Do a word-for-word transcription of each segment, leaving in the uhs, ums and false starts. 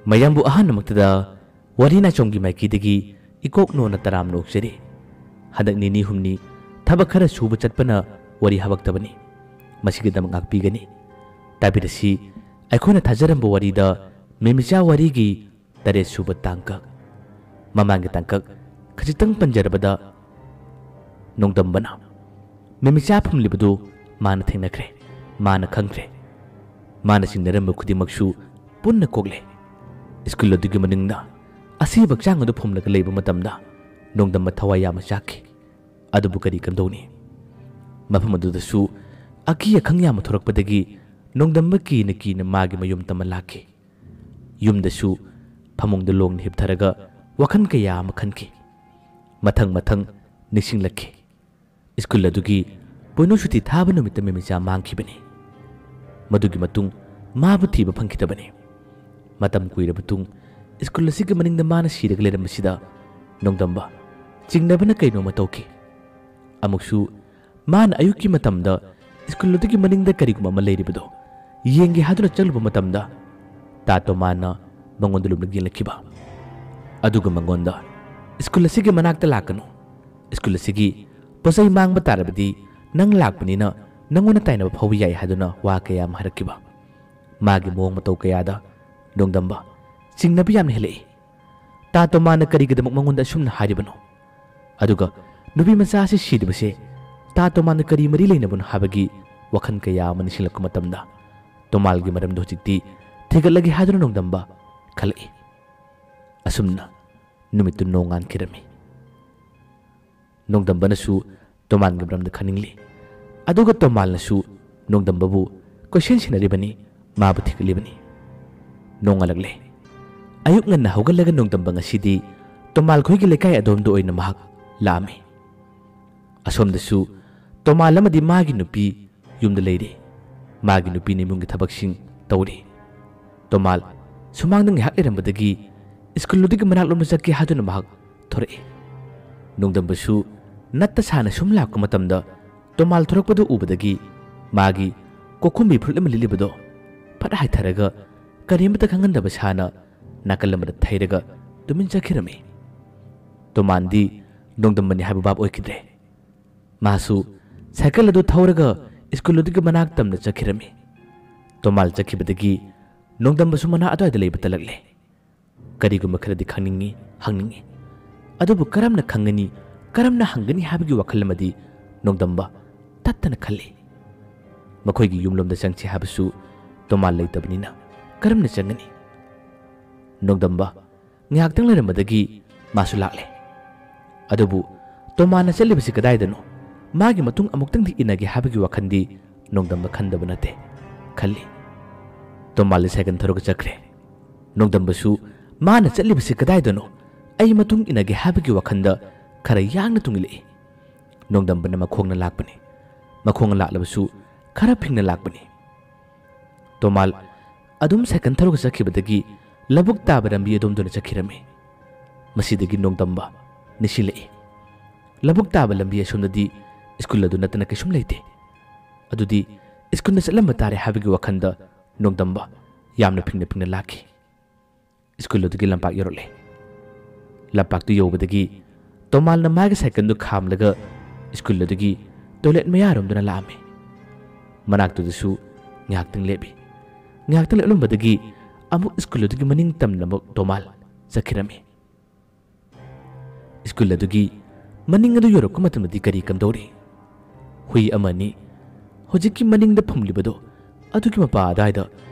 ꯃꯌꯥꯝꯕꯨ ꯑꯍꯥꯟꯕꯃꯛꯇꯗ ꯋꯥꯔꯤ ꯅꯥꯆꯣꯝꯒꯤ ꯃꯥꯏꯀꯩꯗꯒꯤ ꯏꯀꯣꯛ ꯅꯣꯟꯅ ꯇꯔꯥꯝꯅ ꯑꯣꯛꯆꯔꯤ꯫ ꯍꯟꯗꯛ ꯅꯤꯅꯤ ꯍꯨꯝꯅꯤ ꯊꯕꯛ ꯈꯔ ꯁꯨꯕ ꯆꯠꯄꯅ ꯋꯥꯔꯤ ꯍꯧꯔꯛꯇꯕꯅꯤ꯫ ꯃꯁꯤꯒꯤꯗꯃꯛ ꯉꯥꯛꯄꯤꯒꯅꯤ꯫ ꯇꯥꯕꯤꯔꯁꯤ, ꯑꯩꯈꯣꯏꯅ ꯊꯥꯖꯔꯝꯕ ꯋꯥꯔꯤꯗ ꯃꯦꯃꯤꯆꯥ ꯋꯥꯔꯤꯒꯤ ꯇꯔꯦꯠ ꯁꯨꯕ ꯇꯥꯡꯀꯛ꯫ ꯃꯃꯥꯡꯒꯤ ꯇꯥꯡꯀꯛ ꯈꯖꯤꯛꯇꯪ ꯄꯟꯖꯔꯕꯗ, ꯅꯣꯡꯗꯝꯕꯅ ꯃꯦꯃꯤꯆꯥ ꯐꯝꯂꯤꯕꯗꯨ ꯃꯥꯅ ꯊꯦꯡꯅꯈ꯭ꯔꯦ, ꯃꯥꯅ ꯈꯪꯈ꯭ꯔꯦ꯫ ꯃꯥꯅ ꯆꯤꯡꯅꯔꯝꯕ ꯈꯨꯗꯤꯡꯃꯛꯁꯨ ꯄꯨꯟꯅ ꯀꯣꯛꯂꯦ꯫ ꯁ꯭ꯀꯨꯜ ꯑꯗꯨꯒꯤ ꯃꯅꯤꯡꯗ ꯑꯁꯤꯕ ꯍꯛꯆꯥꯡ ꯑꯗꯨ ꯐꯨꯝꯂꯒ ꯂꯩꯕ ꯃꯇꯝꯗ ꯅꯣꯡꯗꯝꯕ ꯊꯋꯥꯏ ꯌꯥꯝꯅ ꯆꯥꯛꯈꯤ꯫ ꯑꯗꯨꯕꯨ ꯀꯔꯤ ꯀꯝꯗꯧꯅꯤ? ꯃꯐꯝ ꯑꯗꯨꯗꯁꯨ ꯑꯀꯤ ꯑꯈꯪ ꯌꯥꯝꯅ ꯊꯣꯔꯛꯄꯗꯒꯤ ꯅꯣꯡꯗꯝꯕ ꯀꯤꯅ ꯀꯤꯅ ꯃꯥꯒꯤ ꯃꯌꯨꯝ ꯇꯝꯃ ꯂꯥꯛꯈꯤ꯫ ꯌꯨꯝꯗꯁꯨ ꯐꯃꯨꯡꯗ ꯂꯣꯡꯅ ꯍꯤꯞꯊꯔꯒ ꯋꯥꯈꯜ ꯀꯌꯥ ꯑꯃ ꯈꯟꯈꯤ꯫ ꯃꯊꯪ ꯃꯊꯪ ꯅꯤꯡꯁꯤꯡꯂꯛꯈꯤ꯫ ꯁ꯭ꯀꯨꯜ ꯑꯗꯨꯒꯤ ꯄꯣꯏꯅꯨ ꯁꯨꯇꯤ ꯊꯥꯕ ꯅꯨꯃꯤꯠꯇ ꯃꯦꯃꯤꯆꯥ ꯃꯥꯡꯈꯤꯕꯅꯤ꯫ ꯃꯗꯨꯒꯤ ꯃꯇꯨꯡ ꯃꯥꯕꯨ ꯊꯤꯕ ꯐꯪꯈꯤꯗꯕꯅꯤ꯫ ꯃꯇꯝ ꯀꯨꯏꯔꯕ ꯇꯨꯡ ꯁ꯭ꯀꯨꯜ ꯑꯁꯤꯒꯤ ꯃꯅꯤꯡꯗ ꯃꯥꯅ ꯁꯤꯔꯒ ꯂꯩꯔꯝꯕꯁꯤꯗ ꯅꯣꯡꯗꯝꯕ ꯆꯤꯡꯅꯕꯅ ꯀꯩꯅꯣꯝꯃ ꯇꯧꯈꯤ꯫ ꯑꯃꯨꯛꯁꯨ ꯃꯥꯅ ꯑꯌꯨꯛꯀꯤ ꯃꯇꯝꯗ ꯁ꯭ꯀꯨꯜ ꯑꯗꯨꯒꯤ ꯃꯅꯤꯡꯗ ꯀꯔꯤꯒꯨꯝꯕ ꯑꯃ ꯂꯩꯔꯤꯕꯗꯣ ꯌꯦꯡꯒꯦ ꯍꯥꯏꯗꯨꯅ ꯆꯠꯂꯨꯕ ꯃꯇꯝꯗ ꯇꯥ ꯇꯣꯃꯥꯅ ꯃꯉꯣꯟꯗ ꯂꯨꯝꯅ ꯌꯦꯡꯂꯛꯈꯤꯕ꯫ ꯑꯗꯨꯒ ꯃꯉꯣꯟꯗ, "ꯁ꯭ꯀꯨꯜ ꯑꯁꯤꯒꯤ ꯃꯅꯥꯛꯇ ꯂꯥꯛꯀꯅꯨ꯫ ꯁ꯭ꯀꯨꯜ ꯑꯁꯤꯒꯤ ꯄꯣꯠꯆꯩ ꯃꯥꯡꯕ ꯇꯥꯔꯕꯗꯤ ꯅꯪ ꯂꯥꯛꯄꯅꯤꯅ ꯅꯪꯉꯣꯟꯗ ꯇꯥꯏꯅꯕ ꯐꯥꯎꯕ ꯌꯥꯏ" ꯍꯥꯏꯗꯨꯅ ꯋꯥ ꯀꯌꯥ ꯑꯃ ꯍꯥꯏꯔꯛꯈꯤꯕ꯫ ꯃꯥꯒꯤ ꯃꯑꯣꯡ ꯃꯇꯧ ꯀꯌꯥꯗ ꯅꯣꯡꯗꯝꯕ ꯆꯤꯡꯅꯕ ꯌꯥꯝꯅ ꯍꯦꯜꯂꯛꯏ꯫ ꯇꯥ ꯇꯣꯃꯥꯅ ꯀꯔꯤꯒꯤꯗꯃꯛ ꯃꯉꯣꯟꯗ ꯑꯁꯨꯝꯅ ꯍꯥꯏꯔꯤꯕꯅꯣ? ꯑꯗꯨꯒ ꯅꯨꯄꯤ ꯃꯆꯥ ꯑꯁꯤ ꯁꯤꯔꯤꯕꯁꯦ ꯇꯥ ꯇꯣꯃꯥꯅ ꯀꯔꯤ ꯃꯔꯤ ꯂꯩꯅꯕꯅꯣ ꯍꯥꯏꯕꯒꯤ ꯋꯥꯈꯜ ꯀꯌꯥ ꯑꯃ ꯅꯤꯡꯁꯤꯡꯂꯛꯄ ꯃꯇꯝꯗ ꯇꯣꯃꯥꯜꯒꯤ ꯃꯔꯝꯗꯣ ꯍꯧꯖꯤꯛꯇꯤ ꯊꯤꯒꯠꯂꯒꯦ ꯍꯥꯏꯗꯨꯅ ꯅꯣꯡꯗꯝꯕ ꯈꯜꯂꯛꯏ꯫ ꯑꯁꯨꯝꯅ ꯅꯨꯃꯤꯠꯇꯨ ꯅꯣꯡꯉꯥꯟꯈꯤꯔꯝꯃꯤ꯫ ꯅꯣꯡꯗꯝꯕꯅꯁꯨ ꯇꯣꯃꯥꯟꯒꯤ ꯃꯔꯝꯗ ꯈꯟꯅꯤꯡꯂꯤ꯫ ꯑꯗꯨꯒ ꯇꯣꯃꯥꯟꯅꯁꯨ ꯅꯣꯡꯗꯝꯕꯕꯨ ꯀꯣꯏꯁꯦꯟ ꯁꯦꯟꯅꯔꯤꯕꯅꯤ, ꯃꯥꯕꯨ ꯊꯤꯒꯠꯂꯤꯕꯅꯤ꯫ ꯅꯣꯡꯉꯥꯜꯂꯛꯂꯦ꯫ ꯑꯌꯨꯛ ꯉꯟꯅ ꯍꯧꯒꯠꯂꯒ ꯅꯣꯡꯗꯝꯕ ꯉꯁꯤꯗꯤ ꯇꯣꯃꯥꯜ ꯈꯣꯏꯒꯤ ꯂꯩꯀꯥꯏ ꯑꯗꯣꯝꯗ ꯑꯣꯏꯅ ꯃꯍꯥꯛ ꯂꯥꯛꯑꯝꯃꯤ꯫ ꯑꯁꯣꯝꯗꯁꯨ ꯇꯣꯃꯥꯜ ꯑꯃꯗꯤ ꯃꯥꯒꯤ ꯅꯨꯄꯤ ꯌꯨꯝꯗ ꯂꯩꯔꯤ꯫ ꯃꯥꯒꯤ ꯅꯨꯄꯤꯅ ꯏꯃꯨꯡꯒꯤ ꯊꯕꯛꯁꯤꯡ ꯇꯧꯔꯤ꯫ ꯇꯣꯃꯥꯜ ꯁꯨꯃꯥꯡꯗ ꯉꯥꯏꯍꯥꯛ ꯂꯩꯔꯝꯕꯗꯒꯤ ꯁ꯭ꯀꯨꯜ ꯑꯗꯨꯒꯤ ꯃꯅꯥꯛꯂꯣꯝꯗ ꯆꯠꯀꯦ ꯍꯥꯏꯗꯨꯅ ꯃꯍꯥꯛ ꯊꯣꯔꯛꯏ꯫ ꯅꯣꯡꯗꯝꯕꯁꯨ ꯅꯠꯇ ꯁꯥꯅ ꯁꯨꯝ ꯂꯥꯛꯄ ꯃꯇꯝꯗ ꯇꯣꯃꯥꯜ ꯊꯣꯔꯛꯄꯗꯨ ꯎꯕꯗꯒꯤ ꯃꯥꯒꯤ ꯀꯣꯛꯈꯨꯝꯕꯤ ꯐꯨꯔꯤꯠ ꯑꯃ ꯂꯤꯠꯂꯤꯕꯗꯣ ꯐꯠ ꯍꯥꯏꯊꯔꯒ ꯀꯔꯤꯝꯇ ꯈꯪꯍꯟꯗꯕ ꯁꯥꯅ ꯅꯥꯀꯜ ꯑꯃꯗ ꯊꯩꯔꯒ ꯇꯨꯃꯤꯟ ꯆꯠꯈꯤꯔꯝꯃꯤ꯫ ꯇꯣꯃꯥꯟꯗꯤ ꯅꯣꯡꯗꯝꯕꯅꯤ ꯍꯥꯏꯕ ꯚꯥꯞ ꯑꯣꯏꯈꯤꯗ꯭ꯔꯦ꯫ ꯃꯥꯁꯨ ꯁꯥꯏꯀꯜ ꯑꯗꯨ ꯊꯧꯔꯒ ꯁ꯭ꯀꯨꯜ ꯑꯗꯨꯒꯤ ꯃꯅꯥꯛ ꯇꯝꯅ ꯆꯠꯈꯤꯔꯝꯃꯤ꯫ ꯇꯣꯃꯥꯜ ꯆꯠꯈꯤꯕꯗꯒꯤ ꯅꯣꯡꯗꯝꯕꯁꯨ ꯃꯅꯥꯛ ꯑꯗꯨꯋꯥꯏꯗ ꯂꯩꯕ ꯇꯜꯂꯛꯂꯦ꯫ ꯀꯔꯤꯒꯨꯝꯕ ꯈꯔꯗꯤ ꯈꯪꯅꯤꯡꯏ, ꯍꯪꯅꯤꯡꯏ꯫ ꯑꯗꯨꯕꯨ ꯀꯔꯝꯅ ꯈꯪꯒꯅꯤ, ꯀꯔꯝꯅ ꯍꯪꯒꯅꯤ ꯍꯥꯏꯕꯒꯤ ꯋꯥꯈꯜ ꯑꯃꯗꯤ ꯅꯣꯡꯗꯝꯕ ꯇꯠꯇꯅ ꯈꯜꯂꯤ꯫ ꯃꯈꯣꯏꯒꯤ ꯌꯨꯝꯂꯣꯝꯗ ꯆꯪꯁꯤ ꯍꯥꯏꯕꯁꯨ ꯇꯣꯃꯥꯜ ꯂꯩꯇꯕꯅꯤꯅ ꯀꯔꯝꯅ ꯆꯪꯒꯅꯤ? ꯅꯣꯡꯗꯝꯕ ꯉꯥꯏꯍꯥꯛꯇꯪ ꯂꯩꯔꯝꯕꯗꯒꯤ ꯃꯥꯁꯨ ꯂꯥꯛꯂꯦ꯫ ꯑꯗꯨꯕꯨ ꯇꯣꯃꯥꯟꯅ ꯆꯠꯂꯤꯕꯁꯤ ꯀꯗꯥꯏꯗꯅꯣ? ꯃꯥꯒꯤ ꯃꯇꯨꯡ ꯑꯃꯨꯛꯇꯪꯗꯤ ꯏꯟꯅꯒꯦ ꯍꯥꯏꯕꯒꯤ ꯋꯥꯈꯜꯗꯤ ꯅꯣꯡꯗꯝꯕ ꯈꯟꯗꯕ ꯅꯠꯇꯦ, ꯈꯜꯂꯤ꯫ ꯇꯣꯃꯥꯟꯗꯤ ꯁꯥꯏꯀꯜ ꯊꯧꯔꯒ ꯆꯠꯈ꯭ꯔꯦ꯫ ꯅꯣꯡꯗꯝꯕꯁꯨ ꯃꯥꯅ ꯆꯠꯂꯤꯕꯁꯤ ꯀꯗꯥꯏꯗꯅꯣ, ꯑꯩ ꯃꯇꯨꯡ ꯏꯟꯅꯒꯦ ꯍꯥꯏꯕꯒꯤ ꯋꯥꯈꯜꯗ ꯈꯔ ꯌꯥꯡꯅ ꯇꯨꯡꯏꯜꯂꯛꯏ꯫ ꯅꯣꯡꯗꯝꯕꯅ ꯃꯈꯣꯡꯅ ꯂꯥꯛꯄꯅꯤ꯫ ꯃꯈꯣꯡꯅ ꯂꯥꯛꯂꯕꯁꯨ ꯈꯔ ꯐꯤꯡꯅ ꯂꯥꯛꯄꯅꯤ꯫ ꯇꯣꯃꯥꯜ ꯑꯗꯨꯝ ꯁꯥꯏꯀꯜ ꯊꯧꯔꯒ ꯆꯠꯈꯤꯕꯗꯒꯤ ꯂꯧꯕꯨꯛ ꯇꯥꯕ ꯂꯝꯕꯤ ꯑꯗꯣꯝꯗ ꯑꯣꯏꯅ ꯆꯠꯈꯤꯔꯝꯃꯤ꯫ ꯃꯁꯤꯗꯒꯤ ꯅꯣꯡꯗꯝꯕ ꯅꯤꯡꯁꯤꯡꯂꯛꯏ꯫ ꯂꯧꯕꯨꯛ ꯇꯥꯕ ꯂꯝꯕꯤ ꯑꯁꯣꯝꯗꯗꯤ ꯁ꯭ꯀꯨꯜ ꯑꯗꯨ ꯅꯠꯇꯅ ꯀꯩꯁꯨꯝ ꯂꯩꯇꯦ꯫ ꯑꯗꯨꯗꯤ ꯁ꯭ꯀꯨꯜꯗ ꯆꯠꯂꯝꯕ ꯇꯥꯔꯦ ꯍꯥꯏꯕꯒꯤ ꯋꯥꯈꯜꯗ ꯅꯣꯡꯗꯝꯕ ꯌꯥꯝꯅ ꯐꯤꯡꯅ ꯐꯤꯡꯅ ꯂꯥꯛꯈꯤ꯫ ꯁ꯭ꯀꯨꯜ ꯑꯗꯨꯒꯤ ꯂꯝꯄꯥꯛ ꯌꯧꯔꯛꯂꯦ꯫ ꯂꯝꯄꯥꯛꯇꯨ ꯌꯧꯕꯗꯒꯤ ꯇꯣꯃꯥꯜꯅ ꯃꯥꯒꯤ ꯁꯥꯏꯀꯜꯗꯨ ꯈꯥꯝꯂꯒ ꯁ꯭ꯀꯨꯜ ꯑꯗꯨꯒꯤ ꯇꯣꯏꯂꯦꯠ ꯃꯌꯥꯔꯣꯝꯗꯨꯅ ꯂꯥꯛꯑꯝꯃꯤ꯫ ꯃꯅꯥꯛꯇꯨꯗꯁꯨ ꯉꯥꯏꯍꯥꯛꯇꯪ ꯂꯦꯞꯄꯤ꯫ ꯉꯥꯏꯍꯥꯛꯇꯪ ꯂꯦꯞꯂꯝꯕꯗꯒꯤ ꯑꯃꯨꯛ ꯁ꯭ꯀꯨꯜ ꯑꯗꯨꯒꯤ ꯃꯅꯤꯡ ꯇꯝꯅ ꯑꯃꯨꯛ ꯇꯣꯃꯥꯜ ꯆꯠꯈꯤꯔꯝꯃꯤ꯫ ꯁ꯭ꯀꯨꯜ ꯑꯗꯨꯒꯤ ꯃꯅꯤꯡ ꯑꯗꯨ ꯌꯧꯔꯛꯄ ꯃꯇꯝꯗꯗꯤ ꯀꯔꯤ ꯀꯝꯗꯧꯔꯤ? ꯍꯨꯏ ꯑꯃꯅꯤ ꯍꯧꯖꯤꯛꯀꯤ ꯃꯅꯤꯡꯗ ꯐꯨꯝꯂꯤꯕꯗꯣ ꯑꯗꯨꯒꯤ ꯃꯄꯥ ꯑꯗꯨꯋꯥꯏꯗ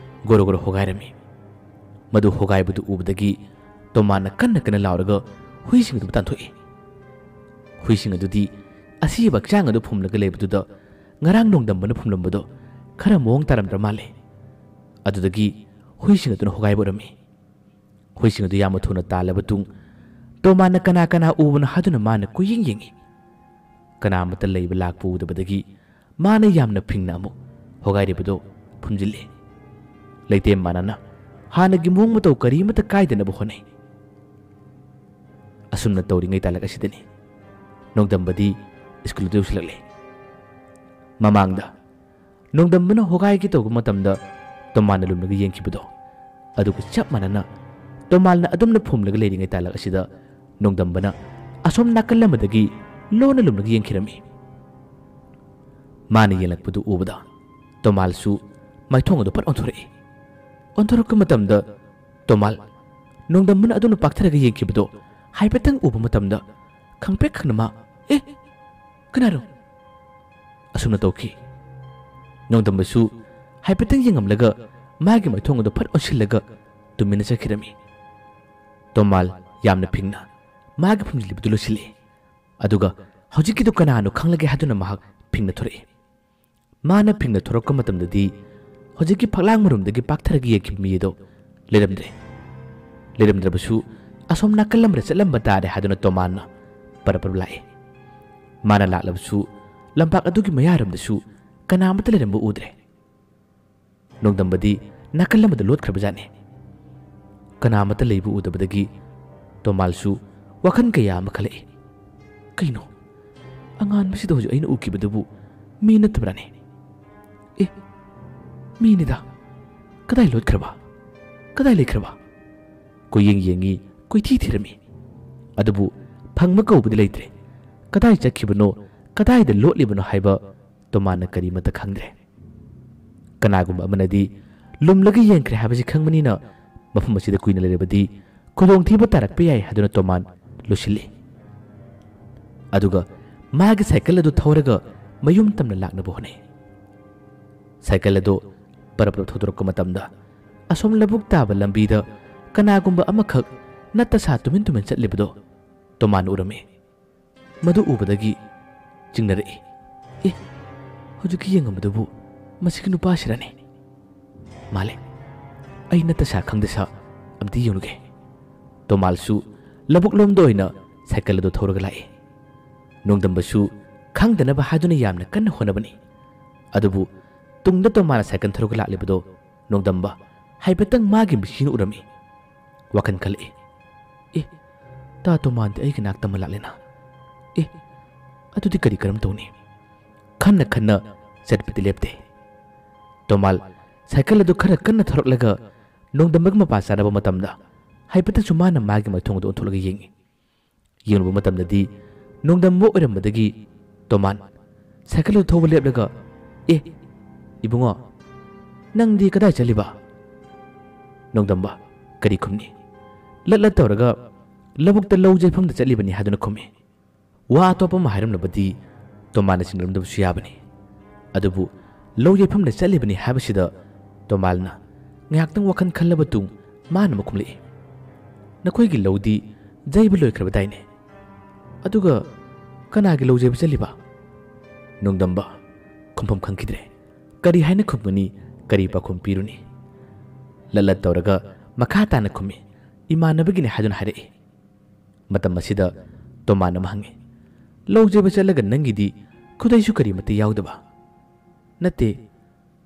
ꯒꯣꯔꯣ ꯒꯣꯔꯣ ꯍꯣꯒꯥꯏꯔꯝꯃꯤ꯫ ꯃꯗꯨ ꯍꯣꯒꯥꯏꯕꯗꯨ ꯎꯕꯗꯒꯤ ꯇꯣꯃꯥꯟꯅ ꯀꯟꯅ ꯀꯟꯅ ꯂꯥꯎꯔꯒ ꯍꯨꯏꯁꯤꯡ ꯑꯗꯨ ꯇꯥꯟꯊꯣꯛꯏ꯫ ꯍꯨꯏꯁꯤꯡ ꯑꯗꯨꯗꯤ ꯑꯁꯤꯕ ꯍꯛꯆꯥꯡ ꯑꯗꯨ ꯐꯨꯝꯂꯒ ꯂꯩꯕꯗꯨꯗ ꯉꯔꯥꯡ ꯅꯣꯡꯗꯝꯕꯅ ꯐꯨꯝꯂꯝꯕꯗꯣ ꯈꯔ ꯃꯑꯣꯡ ꯇꯥꯔꯝꯗ꯭ꯔ ꯃꯥꯜꯂꯦ꯫ ꯑꯗꯨꯗꯒꯤ ꯍꯨꯏꯁꯤꯡ ꯑꯗꯨꯅ ꯍꯣꯒꯥꯏꯕ ꯑꯣꯏꯔꯝꯃꯤ꯫ ꯍꯨꯏꯁꯤꯡ ꯑꯗꯨ ꯌꯥꯝꯅ ꯊꯨꯅ ꯇꯥꯜꯂꯕ ꯇꯨꯡ ꯇꯣꯃꯥꯟꯅ ꯀꯅꯥ ꯀꯅꯥ ꯎꯕꯅꯣ ꯍꯥꯏꯗꯨꯅ ꯃꯥꯅ ꯀꯣꯏꯌꯦꯡ ꯌꯦꯡꯉꯤ꯫ ꯀꯅꯥ ꯑꯃꯠꯇ ꯂꯩꯕ ꯂꯥꯛꯄ ꯎꯗꯕꯗꯒꯤ ꯃꯥꯅ ꯌꯥꯝꯅ ꯐꯤꯡꯅ ꯑꯃꯨꯛ ꯍꯣꯒꯥꯏꯔꯤꯕꯗꯨ ꯐꯨꯝꯖꯤꯜꯂꯤ꯫ ꯂꯩꯇꯦꯝ ꯃꯥꯟꯅꯅ ꯍꯥꯟꯅꯒꯤ ꯃꯑꯣꯡ ꯃꯇꯧ ꯀꯔꯤꯃꯠꯇ ꯀꯥꯏꯗꯅꯕ ꯍꯣꯠꯅꯩ꯫ ꯑꯁꯨꯝꯅ ꯇꯧꯔꯤꯉꯩ ꯇꯥꯂꯛ ꯑꯁꯤꯗꯅꯤ ꯅꯣꯡꯗꯝꯕꯗꯤ ꯁ꯭ꯀꯨꯜꯗ ꯌꯧꯁꯤꯜꯂꯛꯂꯦ꯫ ꯃꯃꯥꯡꯗ ꯅꯣꯡꯗꯝꯕꯅ ꯍꯣꯒꯥꯏꯒꯦ ꯇꯧꯕ ꯃꯇꯝꯗ ꯇꯣꯃꯥꯟꯅ ꯂꯨꯝꯂꯒ ꯌꯦꯡꯈꯤꯕꯗꯣ ꯑꯗꯨꯒ ꯆꯞ ꯃꯥꯟꯅꯅ ꯇꯣꯃꯥꯜꯅ ꯑꯗꯨꯝꯅ ꯐꯨꯝꯂꯒ ꯂꯩꯔꯤꯉꯩ ꯇꯥꯂꯛ ꯑꯁꯤꯗ ꯅꯣꯡꯗꯝꯕꯅ ꯑꯁꯣꯝ ꯅꯥꯀꯜ ꯑꯃꯗꯒꯤ ꯂꯣꯟꯅ ꯂꯨꯝꯂꯒ ꯌꯦꯡꯈꯤꯔꯝꯃꯤ꯫ ꯃꯥꯅ ꯌꯦꯡꯂꯛꯄꯗꯨ ꯎꯕꯗ ꯇꯣꯃꯥꯜꯁꯨ ꯃꯥꯏꯊꯣꯡ ꯑꯗꯨ ꯐꯠ ꯑꯣꯟꯊꯣꯔꯛꯏ꯫ ꯑꯣꯟꯊꯣꯔꯛꯄ ꯃꯇꯝꯗ ꯇꯣꯃꯥꯜ ꯅꯣꯡꯗꯝꯕꯅ ꯑꯗꯨꯝꯅ ꯄꯥꯛꯊꯔꯒ ꯌꯦꯡꯈꯤꯕꯗꯣ ꯍꯥꯏꯐꯦꯠꯇꯪ ꯎꯕ ꯃꯇꯝꯗ ꯈꯪꯄ꯭ꯔꯦꯛ ꯈꯪꯅ ꯃꯥ, "ꯑꯦ, ꯀꯅꯥꯅꯣ?" ꯑꯁꯨꯝꯅ ꯇꯧꯈꯤ꯫ ꯅꯣꯡꯗꯝꯕꯁꯨ ꯍꯥꯏꯐꯦꯠꯇꯪ ꯌꯦꯡꯉꯝꯂꯒ ꯃꯥꯒꯤ ꯃꯥꯏꯊꯣꯡ ꯑꯗꯨ ꯐꯠ ꯑꯣꯟꯁꯤꯜꯂꯒ ꯇꯨꯃꯤꯟꯅ ꯆꯠꯈꯤꯔꯝꯃꯤ꯫ ꯇꯣꯃꯥꯜ ꯌꯥꯝꯅ ꯐꯤꯡꯅ ꯃꯥꯒꯤ ꯐꯨꯝꯖꯤꯜꯂꯤꯕꯗꯨ ꯂꯣꯏꯁꯤꯜꯂꯤ꯫ ꯑꯗꯨꯒ ꯍꯧꯖꯤꯛꯀꯤꯗꯨ ꯀꯅꯥꯅꯣ ꯈꯪꯂꯒꯦ ꯍꯥꯏꯗꯨꯅ ꯃꯍꯥꯛ ꯐꯤꯡꯅ ꯊꯣꯔꯛꯏ꯫ ꯃꯥꯅ ꯐꯤꯡꯅ ꯊꯣꯔꯛꯄ ꯃꯇꯝꯗꯗꯤ ꯍꯧꯖꯤꯛꯀꯤ ꯐꯛꯂꯥꯡ ꯃꯔꯨꯝꯗꯒꯤ ꯄꯥꯛꯊꯔꯒ ꯌꯦꯡꯈꯤꯕ ꯃꯤ ꯑꯗꯨ ꯂꯩꯔꯝꯗ꯭ꯔꯦ꯫ ꯂꯩꯔꯝꯗ꯭ꯔꯕꯁꯨ ꯑꯁꯣꯝ ꯅꯥꯀꯜ ꯑꯃꯗ ꯆꯠꯂꯝꯕ ꯇꯥꯔꯦ ꯍꯥꯏꯗꯨꯅ ꯇꯣꯃꯥꯟꯅ ꯄꯔꯞ ꯄꯔꯞ ꯂꯥꯛꯏ꯫ ꯃꯥꯅ ꯂꯥꯛꯂꯕꯁꯨ ꯂꯝꯄꯥꯛ ꯑꯗꯨꯒꯤ ꯃꯌꯥꯔꯣꯝꯗꯁꯨ ꯀꯅꯥ ꯑꯃꯠꯇ ꯂꯩꯔꯝꯕ ꯎꯗ꯭ꯔꯦ꯫ ꯅꯣꯡꯗꯝꯕꯗꯤ ꯅꯥꯀꯜ ꯑꯃꯗ ꯂꯣꯠꯈ꯭ꯔꯕꯖꯥꯠꯅꯤ꯫ ꯀꯅꯥ ꯑꯃꯠꯇ ꯂꯩꯕ ꯎꯗꯕꯗꯒꯤ ꯇꯣꯃꯥꯜꯁꯨ ꯋꯥꯈꯜ ꯀꯌꯥ ꯑꯃ ꯈꯜꯂꯛꯏ꯫ ꯀꯩꯅꯣ? ꯑꯉꯥꯟꯕꯁꯤꯗ ꯍꯧꯖꯤꯛ ꯑꯩꯅ ꯎꯈꯤꯕꯗꯨꯕꯨ ꯃꯤ ꯅꯠꯇꯕ꯭ꯔꯥꯅꯦ? ꯑꯦ, ꯃꯤꯅꯤꯗ꯫ ꯀꯗꯥꯏ ꯂꯣꯠꯈ꯭ꯔꯕ? ꯀꯗꯥꯏ ꯂꯩꯈ꯭ꯔꯕ? ꯀꯣꯏꯌꯦꯡ ꯌꯦꯡꯉꯤ, ꯀꯣꯏꯊꯤ ꯊꯤꯔꯝꯃꯤ꯫ ꯑꯗꯨꯕꯨ ꯐꯪꯕ ꯀꯧꯕꯗꯤ ꯂꯩꯇ꯭ꯔꯦ꯫ ꯀꯗꯥꯏ ꯆꯠꯈꯤꯕꯅꯣ, ꯀꯗꯥꯏꯗ ꯂꯣꯠꯂꯤꯕꯅꯣ ꯍꯥꯏꯕ ꯇꯣꯃꯥꯟꯅ ꯀꯔꯤꯃꯠꯇ ꯈꯪꯗ꯭ꯔꯦ꯫ ꯀꯅꯥꯒꯨꯝꯕ ꯑꯃꯅꯗꯤ ꯂꯨꯝꯂꯒ ꯌꯦꯡꯈ꯭ꯔꯦ ꯍꯥꯏꯕꯁꯤ ꯈꯪꯕꯅꯤꯅ ꯃꯐꯝ ꯑꯁꯤꯗ ꯀꯨꯏꯅ ꯂꯩꯔꯕꯗꯤ ꯈꯨꯗꯣꯡꯊꯤꯕ ꯇꯥꯔꯛꯄ ꯌꯥꯏ ꯍꯥꯏꯗꯨꯅ ꯇꯣꯃꯥꯟ ꯂꯣꯏꯁꯤꯜꯂꯤ꯫ ꯑꯗꯨꯒ ꯃꯥꯒꯤ ꯁꯥꯏꯀꯜ ꯑꯗꯨ ꯊꯧꯔꯒ ꯃꯌꯨꯝ ꯇꯝꯅ ꯂꯥꯛꯅꯕ ꯍꯣꯠꯅꯩ꯫ ꯁꯥꯏꯀꯜ ꯑꯗꯨ ꯄꯔꯞ ꯄꯔꯞ ꯊꯧꯗꯣꯔꯛꯄ ꯃꯇꯝꯗ ꯑꯁꯣꯝ ꯂꯧꯕꯨꯛ ꯇꯥꯕ ꯂꯝꯕꯤꯗ ꯀꯅꯥꯒꯨꯝꯕ ꯑꯃꯈꯛ ꯅꯠꯇ ꯁꯥ ꯇꯨꯃꯤꯟ ꯇꯨꯃꯤꯟ ꯆꯠꯂꯤꯕꯗꯨ ꯇꯣꯃꯥꯟ ꯎꯔꯝꯃꯤ꯫ ꯃꯗꯨ ꯎꯕꯗꯒꯤ ꯆꯤꯡꯅꯔꯛꯏ꯫ "ꯑꯦ, ꯍꯧꯖꯤꯛꯀꯤ ꯌꯦꯡꯉꯝꯕꯗꯨꯕꯨ ꯃꯁꯤꯒꯤ ꯅꯨꯄꯥꯁꯤꯔꯅꯦ? ꯃꯥꯜꯂꯦ꯫ ꯑꯩ ꯅꯠꯇ ꯁꯥ ꯈꯪꯗ ꯁꯥ ꯑꯝꯇ ꯌꯦꯡꯂꯨꯒꯦ꯫" ꯇꯣꯃꯥꯜꯁꯨ ꯂꯧꯕꯨꯛꯂꯣꯝꯗ ꯑꯣꯏꯅ ꯁꯥꯏꯀꯜ ꯑꯗꯨ ꯊꯧꯔꯒ ꯂꯥꯛꯏ꯫ ꯅꯣꯡꯗꯝꯕꯁꯨ ꯈꯪꯗꯅꯕ ꯍꯥꯏꯗꯨꯅ ꯌꯥꯝꯅ ꯀꯟꯅ ꯍꯣꯠꯅꯕꯅꯤ꯫ ꯑꯗꯨꯕꯨ ꯇꯨꯡꯗ ꯇꯣꯃꯥꯟꯅ ꯁꯥꯏꯀꯜ ꯊꯧꯔꯒ ꯂꯥꯛꯂꯤꯕꯗꯣ ꯅꯣꯡꯗꯝꯕ ꯍꯥꯏꯐꯦꯠꯇꯪ ꯃꯥꯒꯤ ꯃꯤꯠꯁꯤꯅ ꯎꯔꯝꯃꯤ꯫ ꯋꯥꯈꯜ ꯈꯜꯂꯛꯏ, "ꯑꯦ, ꯇꯥ ꯇꯣꯃꯥꯟꯗꯤ ꯑꯩꯒꯤ ꯅꯥꯛꯇ ꯑꯃ ꯂꯥꯛꯂꯦꯅ꯫ ꯑꯦ, ꯑꯗꯨꯗꯤ ꯀꯔꯤ ꯀꯔꯝ ꯇꯧꯅꯤ?" ꯈꯟꯅ ꯈꯟꯅ ꯆꯠꯄꯗꯤ ꯂꯦꯞꯇꯦ꯫ ꯇꯣꯃꯥꯜ ꯁꯥꯏꯀꯜ ꯑꯗꯨ ꯈꯔ ꯀꯟꯅ ꯊꯧꯔꯛꯂꯒ ꯅꯣꯡꯗꯝꯕꯒ ꯃꯄꯥ ꯆꯥꯅꯕ ꯃꯇꯝꯗ ꯍꯥꯏꯐꯦꯠꯇꯁꯨ ꯃꯥꯅ ꯃꯥꯒꯤ ꯃꯥꯏꯊꯣꯡꯗ ꯑꯣꯟꯊꯣꯛꯂꯒ ꯌꯦꯡꯏ꯫ ꯌꯦꯡꯂꯨꯕ ꯃꯇꯝꯗꯗꯤ ꯅꯣꯡꯗꯝꯕ ꯑꯣꯏꯔꯝꯕꯗꯒꯤ ꯇꯣꯃꯥꯟ ꯁꯥꯏꯀꯜ ꯑꯗꯨ ꯊꯧꯕ ꯂꯦꯞꯂꯒ, "ꯑꯦ, ꯏꯕꯨꯡꯉꯣ, ꯅꯪꯗꯤ ꯀꯗꯥꯏ ꯆꯠꯂꯤꯕ?" ꯅꯣꯡꯗꯝꯕ ꯀꯔꯤ ꯈꯨꯝꯅꯤ? ꯂꯠ ꯂꯠ ꯇꯧꯔꯒ ꯂꯧꯕꯨꯛꯇ ꯂꯧ ꯌꯩꯐꯝꯗ ꯆꯠꯂꯤꯕꯅꯤ ꯍꯥꯏꯗꯨꯅ ꯈꯨꯝꯃꯤ꯫ ꯋꯥ ꯑꯇꯣꯞꯄ ꯑꯃ ꯍꯥꯏꯔꯝꯂꯕꯗꯤ ꯇꯣꯃꯥꯟꯅ ꯆꯤꯡꯅꯔꯝꯗꯕꯁꯨ ꯌꯥꯕꯅꯤ꯫ ꯑꯗꯨꯕꯨ ꯂꯧ ꯌꯩꯐꯝꯗ ꯆꯠꯂꯤꯕꯅꯤ ꯍꯥꯏꯕꯁꯤꯗ ꯇꯣꯃꯥꯟꯅ ꯉꯥꯏꯍꯥꯛꯇꯪ ꯋꯥꯈꯜ ꯈꯜꯂꯕ ꯇꯨꯡ ꯃꯥꯅ ꯑꯃ ꯈꯨꯝꯂꯛꯏ, "ꯅꯈꯣꯏꯒꯤ ꯂꯧꯗꯤ ꯌꯩꯕ ꯂꯣꯏꯈ꯭ꯔꯕꯗꯥꯏꯅꯦ? ꯑꯗꯨꯒ ꯀꯅꯥꯒꯤ ꯂꯧ ꯌꯩꯕ ꯆꯠꯂꯤꯕ?" ꯅꯣꯡꯗꯝꯕ ꯈꯨꯝꯐꯝ ꯈꯪꯈꯤꯗ꯭ꯔꯦ꯫ ꯀꯔꯤ ꯍꯥꯏꯅ ꯈꯨꯝꯒꯅꯤ, ꯀꯔꯤ ꯄꯥꯎꯈꯨꯝ ꯄꯤꯔꯨꯅꯤ? ꯂꯠ ꯂꯠ ꯇꯧꯔꯒ ꯃꯈꯥ ꯇꯥꯅ ꯈꯨꯝꯃꯤ, "ꯏꯃꯥꯟꯅꯕꯒꯤꯅꯤ ꯍꯥꯏꯗꯨꯅ ꯍꯥꯏꯔꯛꯏ꯫" ꯃꯇꯝ ꯑꯁꯤꯗ ꯇꯣꯃꯥꯟ ꯑꯃ ꯍꯪꯉꯤ, "ꯂꯧ ꯌꯩꯕ ꯆꯠꯂꯒ ꯅꯪꯒꯤꯗꯤ ꯈꯨꯗꯩꯁꯨ ꯀꯔꯤꯃꯠꯇ ꯌꯥꯎꯗꯕ?" "ꯅꯠꯇꯦ,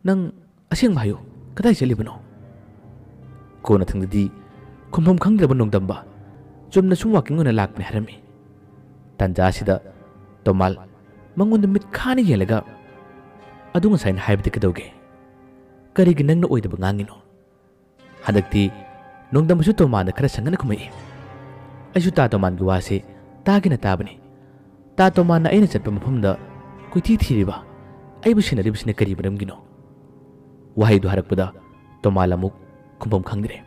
ꯅꯪ ꯑꯁꯦꯡꯕ ꯍꯥꯏꯌꯨ, ꯀꯗꯥꯏ ꯆꯠꯂꯤꯕꯅꯣ?" ꯀꯣꯟꯅꯊꯪꯗꯗꯤ ꯈꯨꯝꯐꯝ ꯈꯪꯗ꯭ꯔꯕ ꯅꯣꯡꯗꯝꯕ, "ꯆꯨꯝꯅ ꯁꯨꯝ ꯋꯥꯀꯤꯡ ꯑꯣꯏꯅ ꯂꯥꯛꯄꯅꯤ" ꯍꯥꯏꯔꯝꯃꯤ꯫ ꯇꯥꯟꯖꯥ ꯑꯁꯤꯗ ꯇꯣꯃꯥꯜ ꯃꯉꯣꯟꯗ ꯃꯤꯠ ꯈꯥꯅ ꯌꯦꯡꯂꯒ, "ꯑꯗꯨ ꯉꯁꯥꯏꯅ ꯍꯥꯏꯕꯗꯤ ꯀꯩꯗꯧꯒꯦ? ꯀꯔꯤꯒꯤ ꯅꯪꯅ ꯑꯣꯏꯗꯕ ꯉꯥꯡꯉꯤꯅꯣ?" ꯍꯟꯗꯛꯇꯤ ꯅꯣꯡꯗꯝꯕꯁꯨ ꯇꯣꯃꯥꯟꯗ ꯈꯔ ꯁꯪꯒꯅ ꯈꯨꯝꯃꯛꯏ, "ꯑꯩꯁꯨ ꯇꯥ ꯇꯣꯃꯥꯟꯒꯤ ꯋꯥꯁꯦ ꯇꯥꯒꯦꯅ ꯇꯥꯕꯅꯤ꯫ ꯇꯥ ꯇꯣꯃꯥꯟꯅ ꯑꯩꯅ ꯆꯠꯄ ꯃꯐꯝꯗ ꯀꯣꯏꯊꯤ ꯊꯤꯔꯤꯕ, ꯑꯩꯕꯨ ꯁꯦꯟꯅꯔꯤꯕꯁꯤꯅ ꯀꯔꯤ ꯃꯔꯝꯒꯤꯅꯣ?" ꯋꯥꯍꯩꯗꯨ ꯍꯥꯏꯔꯛꯄꯗ ꯇꯣꯃꯥꯟ ꯑꯃꯨꯛ ꯈꯨꯝꯐꯝ ꯈꯪꯗ꯭ꯔꯦ꯫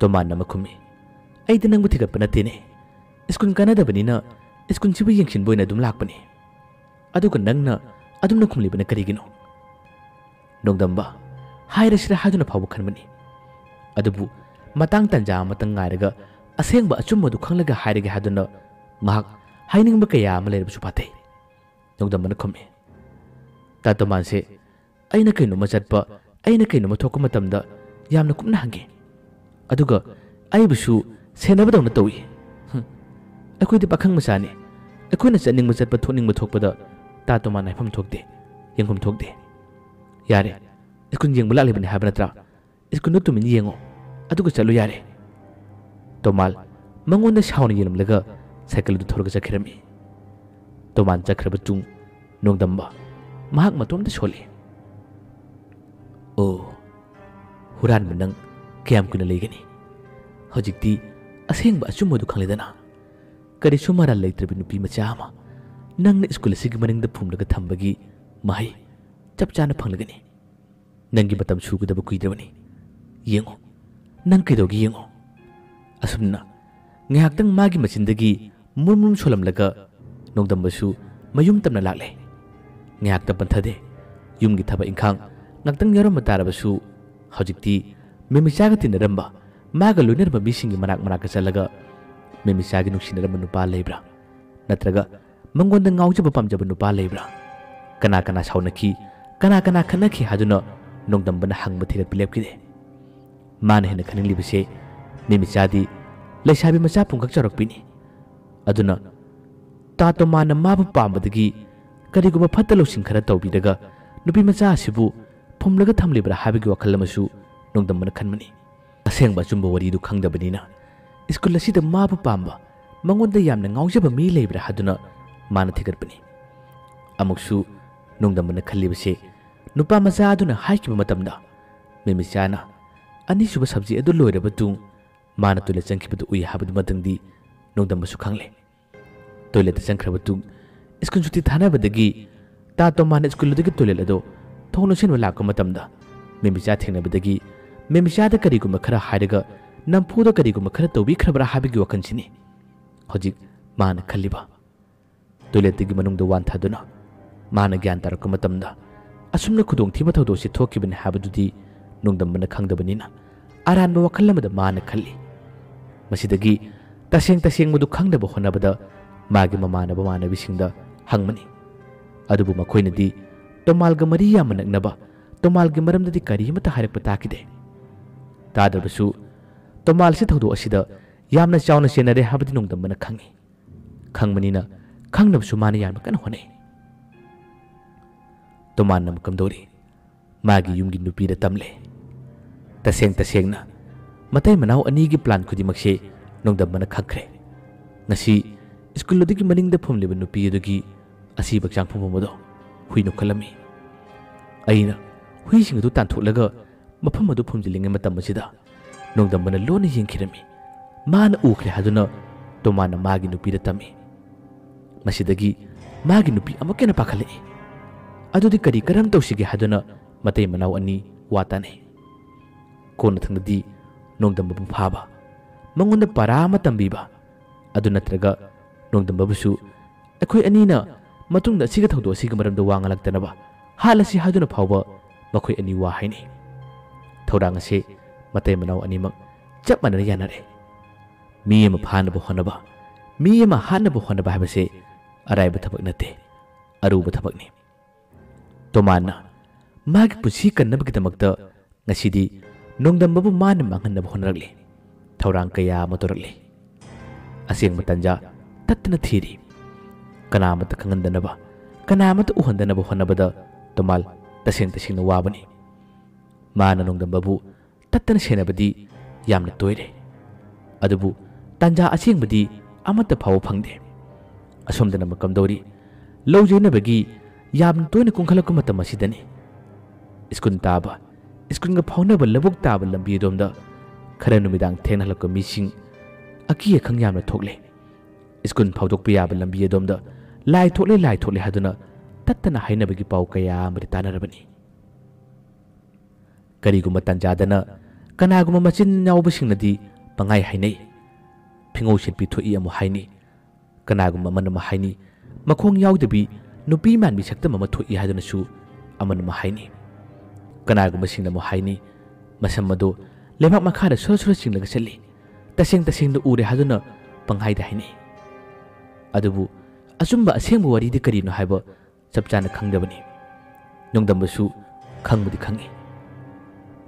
ꯇꯣꯃꯥꯟꯅ ꯑꯃ ꯈꯨꯝꯃꯤ, "ꯑꯩꯗꯤ ꯅꯪꯕꯨ ꯊꯤꯒꯠꯄ ꯅꯠꯇꯦꯅꯦ꯫ ꯁ꯭ꯀꯨꯜ ꯀꯥꯟꯅꯗꯕꯅꯤꯅ ꯁ꯭ꯀꯨꯜꯁꯤꯕꯨ ꯌꯦꯡꯁꯤꯟꯕ ꯑꯣꯏꯅ ꯑꯗꯨꯝ ꯂꯥꯛꯄꯅꯤ꯫ ꯑꯗꯨꯒ ꯅꯪꯅ ꯑꯗꯨꯝꯅ ꯈꯨꯝꯂꯤꯕꯅ ꯀꯔꯤꯒꯤꯅꯣ?" ꯅꯣꯡꯗꯝꯕ ꯍꯥꯏꯔꯁꯤꯔꯥ ꯍꯥꯏꯗꯨꯅ ꯐꯥꯎꯕ ꯈꯟꯕꯅꯤ꯫ ꯑꯗꯨꯕꯨ ꯃꯇꯥꯡ ꯇꯥꯟꯖꯥ ꯑꯃꯇꯪ ꯉꯥꯏꯔꯒ ꯑꯁꯦꯡꯕ ꯑꯆꯨꯝꯕꯗꯨ ꯈꯪꯂꯒ ꯍꯥꯏꯔꯒꯦ ꯍꯥꯏꯗꯨꯅ ꯃꯍꯥꯛ ꯍꯥꯏꯅꯤꯡꯕ ꯀꯌꯥ ꯑꯃ ꯂꯩꯔꯕꯁꯨ ꯐꯥꯊꯩ꯫ ꯅꯣꯡꯗꯝꯕꯅ ꯈꯨꯝꯃꯤ, "ꯇꯥ ꯇꯣꯃꯥꯟꯁꯦ ꯑꯩꯅ ꯀꯩꯅꯣꯝꯃ ꯆꯠꯄ, ꯑꯩꯅ ꯀꯩꯅꯣꯝꯃ ꯊꯣꯛꯄ ꯃꯇꯝꯗ ꯌꯥꯝꯅ ꯀꯨꯞꯅ ꯍꯪꯉꯤ꯫ ꯑꯗꯨꯒ ꯑꯩꯕꯨꯁꯨ ꯁꯦꯟꯅꯕꯗꯧꯅ ꯇꯧꯏ꯫ ꯍꯨꯝ, ꯑꯩꯈꯣꯏꯗꯤ ꯄꯥꯈꯪ ꯃꯆꯥꯅꯤ꯫ ꯑꯩꯈꯣꯏꯅ ꯆꯠꯅꯤꯡꯕ ꯆꯠꯄ, ꯊꯣꯛꯅꯤꯡꯕ ꯊꯣꯛꯄꯗ ꯇꯥ ꯇꯣꯃꯥꯟ ꯍꯥꯏꯐꯝ ꯊꯣꯛꯇꯦ, ꯌꯦꯡꯐꯝ ꯊꯣꯛꯇꯦ꯫ ꯌꯥꯔꯦ, ꯁ꯭ꯀꯨꯜ ꯌꯦꯡꯕ ꯂꯥꯛꯂꯤꯕꯅꯤ ꯍꯥꯏꯕ ꯅꯠꯇ꯭ꯔꯥ? ꯁ꯭ꯀꯨꯜꯗꯨ ꯇꯨꯃꯤꯟ ꯌꯦꯡꯉꯣ, ꯑꯗꯨꯒ ꯆꯠꯂꯨ ꯌꯥꯔꯦ꯫" ꯇꯣꯃꯥꯜ ꯃꯉꯣꯟꯗ ꯁꯥꯎꯅ ꯌꯦꯡꯂꯝꯂꯒ ꯁꯥꯏꯀꯜ ꯑꯗꯨ ꯊꯧꯔꯒ ꯆꯠꯈꯤꯔꯝꯃꯤ꯫ ꯇꯣꯃꯥꯟ ꯆꯠꯈ꯭ꯔꯕ ꯇꯨꯡ ꯅꯣꯡꯗꯝꯕ ꯃꯍꯥꯛ ꯃꯇꯣꯝꯇ ꯁꯣꯜꯂꯤ꯫ "ꯑꯣ, ꯍꯨꯔꯥꯟꯕ ꯅꯪ ꯀꯌꯥꯝ ꯀꯨꯏꯅ ꯂꯩꯒꯅꯤ? ꯍꯧꯖꯤꯛꯇꯤ ꯑꯁꯦꯡꯕ ꯑꯆꯨꯝꯕꯗꯨ ꯈꯪꯂꯦꯗꯅ꯫ ꯀꯔꯤꯁꯨ ꯃꯔꯥꯜ ꯂꯩꯇ꯭ꯔꯕꯤ ꯅꯨꯄꯤ ꯃꯆꯥ ꯑꯃ ꯅꯪꯅ ꯁ꯭ꯀꯨꯜ ꯑꯁꯤꯒꯤ ꯃꯅꯤꯡꯗ ꯐꯨꯝꯂꯒ ꯊꯝꯕꯒꯤ ꯃꯍꯩ ꯆꯞ ꯆꯥꯅ ꯐꯪꯂꯒꯅꯤ꯫ ꯅꯪꯒꯤ ꯃꯇꯝ ꯁꯨꯒꯗꯕ ꯀꯨꯏꯗ꯭ꯔꯕꯅꯤ꯫ ꯌꯦꯡꯉꯨ, ꯅꯪ ꯀꯩꯗꯧꯒꯦ ꯌꯦꯡꯉꯨ꯫ ꯑꯁꯨꯝꯅ ꯉꯥꯏꯍꯥꯛꯇꯪ ꯃꯥꯒꯤ ꯃꯆꯤꯟꯗꯒꯤ ꯃꯨꯔꯨꯝ ꯃꯨꯔꯨꯝ ꯁꯣꯜꯂꯝꯂꯒ ꯅꯣꯡꯗꯝꯕꯁꯨ ꯃꯌꯨꯝ ꯇꯝꯅ ꯂꯥꯛꯂꯦ꯫ ꯉꯥꯏꯍꯥꯛꯇ ꯄꯟꯊꯗꯦ꯫ ꯌꯨꯝꯒꯤ ꯊꯕꯛ ꯏꯪꯈꯥꯡ ꯉꯥꯛꯇꯪ ꯌꯥꯎꯔꯝꯕ ꯇꯥꯔꯕꯁꯨ ꯍꯧꯖꯤꯛꯇꯤ ꯃꯦꯃꯤꯆꯥꯒ ꯇꯤꯟꯅꯔꯝꯕ, ꯃꯥꯒ ꯂꯣꯏꯅꯔꯝꯕ ꯃꯤꯁꯤꯡꯒꯤ ꯃꯅꯥꯛ ꯃꯅꯥꯛꯇ ꯆꯠꯂꯒ ꯃꯦꯃꯤꯆꯥꯒꯤ ꯅꯨꯡꯁꯤꯅꯔꯝꯕ ꯅꯨꯄꯥ ꯂꯩꯕ꯭ꯔꯥ? ꯅꯠꯇ꯭ꯔꯒ ꯃꯉꯣꯟꯗ ꯉꯥꯎꯖꯕ ꯄꯥꯝꯖꯕ ꯅꯨꯄꯥ ꯂꯩꯕ꯭ꯔꯥ? ꯀꯅꯥ ꯀꯅꯥ ꯁꯥꯎꯅꯈꯤ, ꯀꯅꯥ ꯀꯅꯥ ꯈꯠꯅꯈꯤ ꯍꯥꯏꯗꯨꯅ ꯅꯣꯡꯗꯝꯕꯅ ꯍꯪꯕ ꯊꯤꯒꯠꯄ ꯂꯦꯞꯈꯤꯗꯦ꯫ ꯃꯥꯅ ꯍꯦꯟꯅ ꯈꯟꯅꯤꯡꯂꯤꯕꯁꯦ ꯃꯦꯃꯤꯆꯥꯗꯤ ꯂꯩꯁꯥꯕꯤ ꯃꯆꯥ ꯄꯨꯡꯀꯛ ꯆꯥꯎꯔꯛꯄꯤꯅꯤ꯫ ꯑꯗꯨꯅ ꯇꯥ ꯇꯣꯃꯥꯅ ꯃꯥꯕꯨ ꯄꯥꯝꯕꯗꯒꯤ ꯀꯔꯤꯒꯨꯝꯕ ꯐꯠꯇ ꯂꯧꯁꯤꯡ ꯈꯔ ꯇꯧꯕꯤꯔꯒ ꯅꯨꯄꯤ ꯃꯆꯥ ꯑꯁꯤꯕꯨ ꯐꯨꯝꯂꯒ ꯊꯝꯂꯤꯕ꯭ꯔꯥ ꯍꯥꯏꯕꯒꯤ ꯋꯥꯈꯜ ꯑꯃꯁꯨ ꯅꯣꯡꯗꯝꯕꯅ ꯈꯟꯕꯅꯤ꯫ ꯑꯁꯦꯡꯕ ꯑꯆꯨꯝꯕ ꯋꯥꯔꯤꯗꯨ ꯈꯪꯗꯕꯅꯤꯅ ꯁ꯭ꯀꯨꯜ ꯑꯁꯤꯗ ꯃꯥꯕꯨ ꯄꯥꯝꯕ, ꯃꯉꯣꯟꯗ ꯌꯥꯝꯅ ꯉꯥꯎꯖꯕ ꯃꯤ ꯂꯩꯕ꯭ꯔꯥ ꯍꯥꯏꯗꯨꯅ ꯃꯥꯅ ꯊꯤꯒꯠꯄꯅꯤ꯫ ꯑꯃꯨꯛꯁꯨ ꯅꯣꯡꯗꯝꯕꯅ ꯈꯜꯂꯤꯕꯁꯦ ꯅꯨꯄꯥ ꯃꯆꯥ ꯑꯗꯨꯅ ꯍꯥꯏꯈꯤꯕ ꯃꯇꯝꯗ ꯃꯦꯃꯤꯆꯥꯅ ꯑꯅꯤꯁꯨꯕ ꯁꯕꯖꯦꯛ ꯑꯗꯨ ꯂꯣꯏꯔꯕ ꯇꯨꯡ ꯃꯥꯅ ꯇꯣꯏꯂꯦꯠ ꯆꯪꯈꯤꯕꯗꯨ ꯎꯏ ꯍꯥꯏꯕꯗꯨꯃꯇꯪꯗꯤ ꯅꯣꯡꯗꯝꯕꯁꯨ ꯈꯪꯂꯦ꯫ ꯇꯣꯏꯂꯦꯠꯇ ꯆꯪꯈ꯭ꯔꯕ ꯇꯨꯡ ꯁ꯭ꯀꯨꯜ ꯁꯨꯇꯤ ꯊꯥꯅꯕꯗꯒꯤ ꯇꯥ ꯇꯣꯃꯥꯅ ꯁ꯭ꯀꯨꯜ ꯑꯗꯨꯒꯤ ꯇꯣꯏꯂꯦꯠ ꯑꯗꯣ ꯊꯣꯡ ꯂꯣꯟꯁꯤꯟꯕ ꯂꯥꯛꯄ ꯃꯇꯝꯗ ꯃꯦꯃꯤꯆꯥ ꯊꯦꯡꯅꯕꯗꯒꯤ ꯃꯦꯃꯤꯆꯥꯗ ꯀꯔꯤꯒꯨꯝꯕ ꯈꯔ ꯍꯥꯏꯔꯒ ꯅꯝꯐꯨꯗ ꯀꯔꯤꯒꯨꯝꯕ ꯈꯔ ꯇꯧꯕꯤꯈ꯭ꯔꯕ꯭ꯔꯥ ꯍꯥꯏꯕꯒꯤ ꯋꯥꯈꯜꯁꯤꯅꯤ ꯍꯧꯖꯤꯛ ꯃꯥꯅ ꯈꯜꯂꯤꯕ꯫ ꯇꯣꯏꯂꯦꯠꯇꯒꯤ ꯃꯅꯨꯡꯗ ꯋꯥꯟꯊꯗꯨꯅ ꯃꯥꯅ ꯒ꯭ꯌꯥꯟ ꯇꯥꯔꯛꯄ ꯃꯇꯝꯗ ꯑꯁꯨꯝꯅ ꯈꯨꯗꯣꯡꯊꯤꯕ ꯊꯧꯗꯣꯛꯁꯤ ꯊꯣꯛꯈꯤꯕꯅꯤ ꯍꯥꯏꯕꯗꯨꯗꯤ ꯅꯣꯡꯗꯝꯕꯅ ꯈꯪꯗꯕꯅꯤꯅ ꯑꯔꯥꯟꯕ ꯋꯥꯈꯜ ꯑꯃꯗ ꯃꯥꯅ ꯈꯜꯂꯤ꯫ ꯃꯁꯤꯗꯒꯤ ꯇꯁꯦꯡ ꯇꯁꯦꯡꯕꯗꯨ ꯈꯪꯅꯕ ꯍꯣꯠꯅꯕꯗ ꯃꯥꯒꯤ ꯃꯃꯥꯟꯅꯕ ꯃꯃꯥꯟꯅꯕꯤꯁꯤꯡꯗ ꯍꯪꯕꯅꯤ꯫ ꯑꯗꯨꯕꯨ ꯃꯈꯣꯏꯅꯗꯤ ꯇꯣꯃꯥꯜꯒ ꯃꯔꯤ ꯌꯥꯝꯅ ꯅꯛꯅꯕ ꯇꯣꯃꯥꯜꯒꯤ ꯃꯔꯝꯗꯗꯤ ꯀꯔꯤꯃꯠꯇ ꯍꯥꯏꯔꯛꯄ ꯇꯥꯈꯤꯗꯦ꯫ ꯇꯥꯗ꯭ꯔꯕꯁꯨ ꯇꯣꯃꯥꯜꯁꯤ ꯊꯧꯗꯣꯛ ꯑꯁꯤꯗ ꯌꯥꯝꯅ ꯆꯥꯎꯅ ꯆꯦꯟꯅꯔꯦ ꯍꯥꯏꯕꯗꯤ ꯅꯣꯡꯗꯝꯕꯅ ꯈꯪꯏ꯫ ꯈꯪꯕꯅꯤꯅ ꯈꯪꯅꯕꯁꯨ ꯃꯥꯅ ꯌꯥꯝꯅ ꯀꯟꯅ ꯍꯣꯠꯅꯩ꯫ ꯇꯣꯃꯥꯟꯅ ꯑꯃꯨꯛ ꯀꯝꯗꯧꯔꯤ? ꯃꯥꯒꯤ ꯌꯨꯝꯒꯤ ꯅꯨꯄꯤꯗ ꯇꯝꯂꯦ꯫ ꯇꯁꯦꯡ ꯇꯁꯦꯡꯅ ꯃꯇꯩ ꯃꯅꯥꯎ ꯑꯅꯤꯒꯤ ꯄ꯭ꯂꯥꯟ ꯈꯨꯗꯤꯡꯃꯛꯁꯦ ꯅꯣꯡꯗꯝꯕꯅ ꯈꯪꯈ꯭ꯔꯦ꯫ ꯉꯁꯤ ꯁ꯭ꯀꯨꯜ ꯑꯗꯨꯒꯤ ꯃꯅꯤꯡꯗ ꯐꯝꯂꯤꯕ ꯅꯨꯄꯤ ꯑꯗꯨꯒꯤ ꯑꯁꯤꯕ ꯍꯛꯆꯥꯡ ꯐꯝꯐꯝ ꯑꯗꯣ ꯍꯨꯏꯅ ꯈꯜꯂꯝꯃꯤ꯫ ꯑꯩꯅ ꯍꯨꯏꯁꯤꯡ ꯑꯗꯨ ꯇꯥꯟꯊꯣꯛꯂꯒ ꯃꯐꯝ ꯑꯗꯨ ꯐꯨꯝꯖꯤꯜꯂꯤꯉꯩ ꯃꯇꯝ ꯑꯁꯤꯗ ꯅꯣꯡꯗꯝꯕꯅ ꯂꯣꯟꯅ ꯌꯦꯡꯈꯤꯔꯝꯃꯤ꯫ ꯃꯥꯅ ꯎꯈ꯭ꯔꯦ ꯍꯥꯏꯗꯨꯅ ꯇꯣꯃꯥꯟꯅ ꯃꯥꯒꯤ ꯅꯨꯄꯤꯗ ꯇꯝꯃꯤ꯫ ꯃꯁꯤꯗꯒꯤ ꯃꯥꯒꯤ ꯅꯨꯄꯤ ꯑꯃꯨꯛꯀ ꯍꯦꯟꯅ ꯄꯥꯈꯠꯂꯛꯏ꯫ "ꯑꯗꯨꯗꯤ ꯀꯔꯤ ꯀꯔꯝ ꯇꯧꯁꯤꯒꯦ?" ꯍꯥꯏꯗꯨꯅ ꯃꯇꯩ ꯃꯅꯥꯎ ꯑꯅꯤ ꯋꯥ ꯇꯥꯅꯩ꯫ ꯀꯣꯟꯅꯊꯪꯗꯗꯤ ꯅꯣꯡꯗꯝꯕꯕꯨ ꯐꯥꯕ, ꯃꯉꯣꯟꯗ ꯄꯔꯥ ꯑꯃ ꯇꯝꯕꯤꯕ, ꯑꯗꯨ ꯅꯠꯇ꯭ꯔꯒ ꯅꯣꯡꯗꯝꯕꯕꯨꯁꯨ ꯑꯩꯈꯣꯏ ꯑꯅꯤꯅ ꯃꯇꯨꯡꯗ ꯑꯁꯤꯒ ꯊꯧꯗꯣꯛ ꯑꯁꯤꯒꯤ ꯃꯔꯝꯗ ꯋꯥ ꯉꯥꯡꯂꯛꯇꯅꯕ ꯍꯥꯠꯂꯁꯤ ꯍꯥꯏꯗꯨꯅ ꯐꯥꯎꯕ ꯃꯈꯣꯏ ꯑꯅꯤ ꯋꯥ ꯍꯥꯏꯅꯩ꯫ ꯊꯧꯔꯥꯡ ꯑꯁꯤ ꯃꯇꯩ ꯃꯅꯥꯎ ꯑꯅꯤꯃꯛ ꯆꯞ ꯃꯥꯟꯅꯅ ꯌꯥꯅꯔꯦ꯫ ꯃꯤ ꯑꯃ ꯐꯥꯅꯕ ꯍꯣꯠꯅꯕ, ꯃꯤ ꯑꯃ ꯍꯥꯠꯅꯕ ꯍꯣꯠꯅꯕ ꯍꯥꯏꯕꯁꯦ ꯑꯔꯥꯏꯕ ꯊꯕꯛ ꯅꯠꯇꯦ, ꯑꯔꯨꯕ ꯊꯕꯛꯅꯤ꯫ ꯇꯣꯃꯥꯟꯅ ꯃꯥꯒꯤ ꯄꯨꯟꯁꯤ ꯀꯟꯅꯕꯒꯤꯗꯃꯛꯇ ꯉꯁꯤꯗꯤ ꯅꯣꯡꯗꯝꯕꯕꯨ ꯃꯥꯅ ꯃꯥꯡꯍꯟꯅꯕ ꯍꯣꯠꯅꯔꯛꯂꯤ꯫ ꯊꯧꯔꯥꯡ ꯀꯌꯥ ꯑꯃ ꯇꯧꯔꯛꯂꯤ꯫ ꯑꯁꯦꯡꯕ ꯇꯟꯖꯥ ꯇꯠꯇꯅ ꯊꯤꯔꯤ꯫ ꯀꯅꯥ ꯑꯃꯠꯇ ꯈꯪꯍꯟꯗꯅꯕ, ꯀꯅꯥ ꯑꯃꯠꯇ ꯎꯍꯟꯗꯅꯕ ꯍꯣꯠꯅꯕꯗ ꯇꯣꯃꯥꯜ ꯇꯁꯦꯡ ꯇꯁꯦꯡꯅ ꯋꯥꯕꯅꯤ꯫ ꯃꯥꯅ ꯅꯣꯡꯗꯝꯕꯕꯨ ꯇꯠꯇꯅ ꯁꯦꯟꯅꯕꯗꯤ ꯌꯥꯝꯅ ꯇꯣꯏꯔꯦ꯫ ꯑꯗꯨꯕꯨ ꯇꯥꯟꯖꯥ ꯑꯁꯦꯡꯕꯗꯤ ꯑꯃꯠꯇ ꯐꯥꯎꯕ ꯐꯪꯗꯦ꯫ ꯑꯁꯣꯝꯗꯅ ꯑꯃꯨꯛ ꯀꯝꯗꯧꯔꯤ? ꯂꯧ ꯌꯩꯅꯕꯒꯤ ꯌꯥꯝꯅ ꯇꯣꯏꯅ ꯀꯨꯝꯈꯠꯂꯛꯄ ꯃꯇꯝ ꯑꯁꯤꯗꯅꯤ꯫ ꯁ꯭ꯀꯨꯜ ꯇꯥꯕ, ꯁ꯭ꯀꯨꯜꯒ ꯐꯥꯎꯅꯕ ꯂꯧꯕꯨꯛ ꯇꯥꯕ ꯂꯝꯕꯤ ꯑꯗꯣꯝꯗ ꯈꯔ ꯅꯨꯃꯤꯗꯥꯡ ꯊꯦꯡꯅ ꯍꯜꯂꯛꯄ ꯃꯤꯁꯤꯡ ꯑꯀꯤ ꯑꯈꯪ ꯌꯥꯝꯅ ꯊꯣꯛꯂꯦ꯫ ꯁ꯭ꯀꯨꯜ ꯐꯥꯎꯗꯣꯛꯄ ꯌꯥꯕ ꯂꯝꯕꯤ ꯑꯗꯣꯝꯗ "ꯂꯥꯏ ꯊꯣꯛꯂꯦ, ꯂꯥꯏ ꯊꯣꯛꯂꯦ" ꯍꯥꯏꯗꯨꯅ ꯇꯠꯇꯅ ꯍꯥꯏꯅꯕꯒꯤ ꯄꯥꯎ ꯀꯌꯥ ꯑꯃꯗꯤ ꯇꯥꯅꯔꯕꯅꯤ꯫ ꯀꯔꯤꯒꯨꯝꯕ ꯇꯥꯟꯖꯥꯗꯅ ꯀꯅꯥꯒꯨꯝꯕ ꯃꯆꯤꯟ ꯌꯥꯎꯕꯁꯤꯡꯅꯗꯤ ꯄꯪꯍꯥꯏ ꯍꯥꯏꯅꯩ꯫ "ꯐꯤꯉꯧ ꯁꯦꯠꯄꯤ ꯊꯣꯛꯏ" ꯑꯃꯨꯛ ꯍꯥꯏꯅꯤ꯫ ꯀꯅꯥꯒꯨꯝꯕ ꯑꯃꯅ ꯑꯃꯨꯛ ꯍꯥꯏꯅꯤ, "ꯃꯈꯣꯡ ꯌꯥꯎꯗꯕꯤ ꯅꯨꯄꯤ ꯃꯥꯟꯕꯤ ꯁꯛꯇꯝ ꯑꯃ ꯊꯣꯛꯏ" ꯍꯥꯏꯗꯨꯅꯁꯨ ꯑꯃꯅ ꯑꯃꯨꯛ ꯍꯥꯏꯅꯤ꯫ ꯀꯅꯥꯒꯨꯝꯕꯁꯤꯡꯅ ꯑꯃꯨꯛ ꯍꯥꯏꯅꯤ, "ꯃꯁꯝ ꯑꯗꯨ ꯂꯩꯕꯥꯛ ꯃꯈꯥꯗ ꯁꯣꯔ ꯁꯣꯔ ꯆꯤꯡꯂꯒ ꯆꯠꯂꯤ, ꯇꯁꯦꯡ ꯇꯁꯦꯡꯅ ꯎꯔꯦ" ꯍꯥꯏꯗꯨꯅ ꯄꯪꯍꯥꯏꯗ ꯍꯥꯏꯅꯩ꯫ ꯑꯗꯨꯕꯨ ꯑꯆꯨꯝꯕ ꯑꯁꯦꯡꯕ ꯋꯥꯔꯤꯗꯤ ꯀꯔꯤꯅꯣ ꯍꯥꯏꯕ ꯆꯞ ꯆꯥꯅ ꯈꯪꯗꯕꯅꯤ꯫ ꯅꯣꯡꯗꯝꯕꯁꯨ ꯈꯪꯕꯨꯗꯤ ꯈꯪꯏ꯫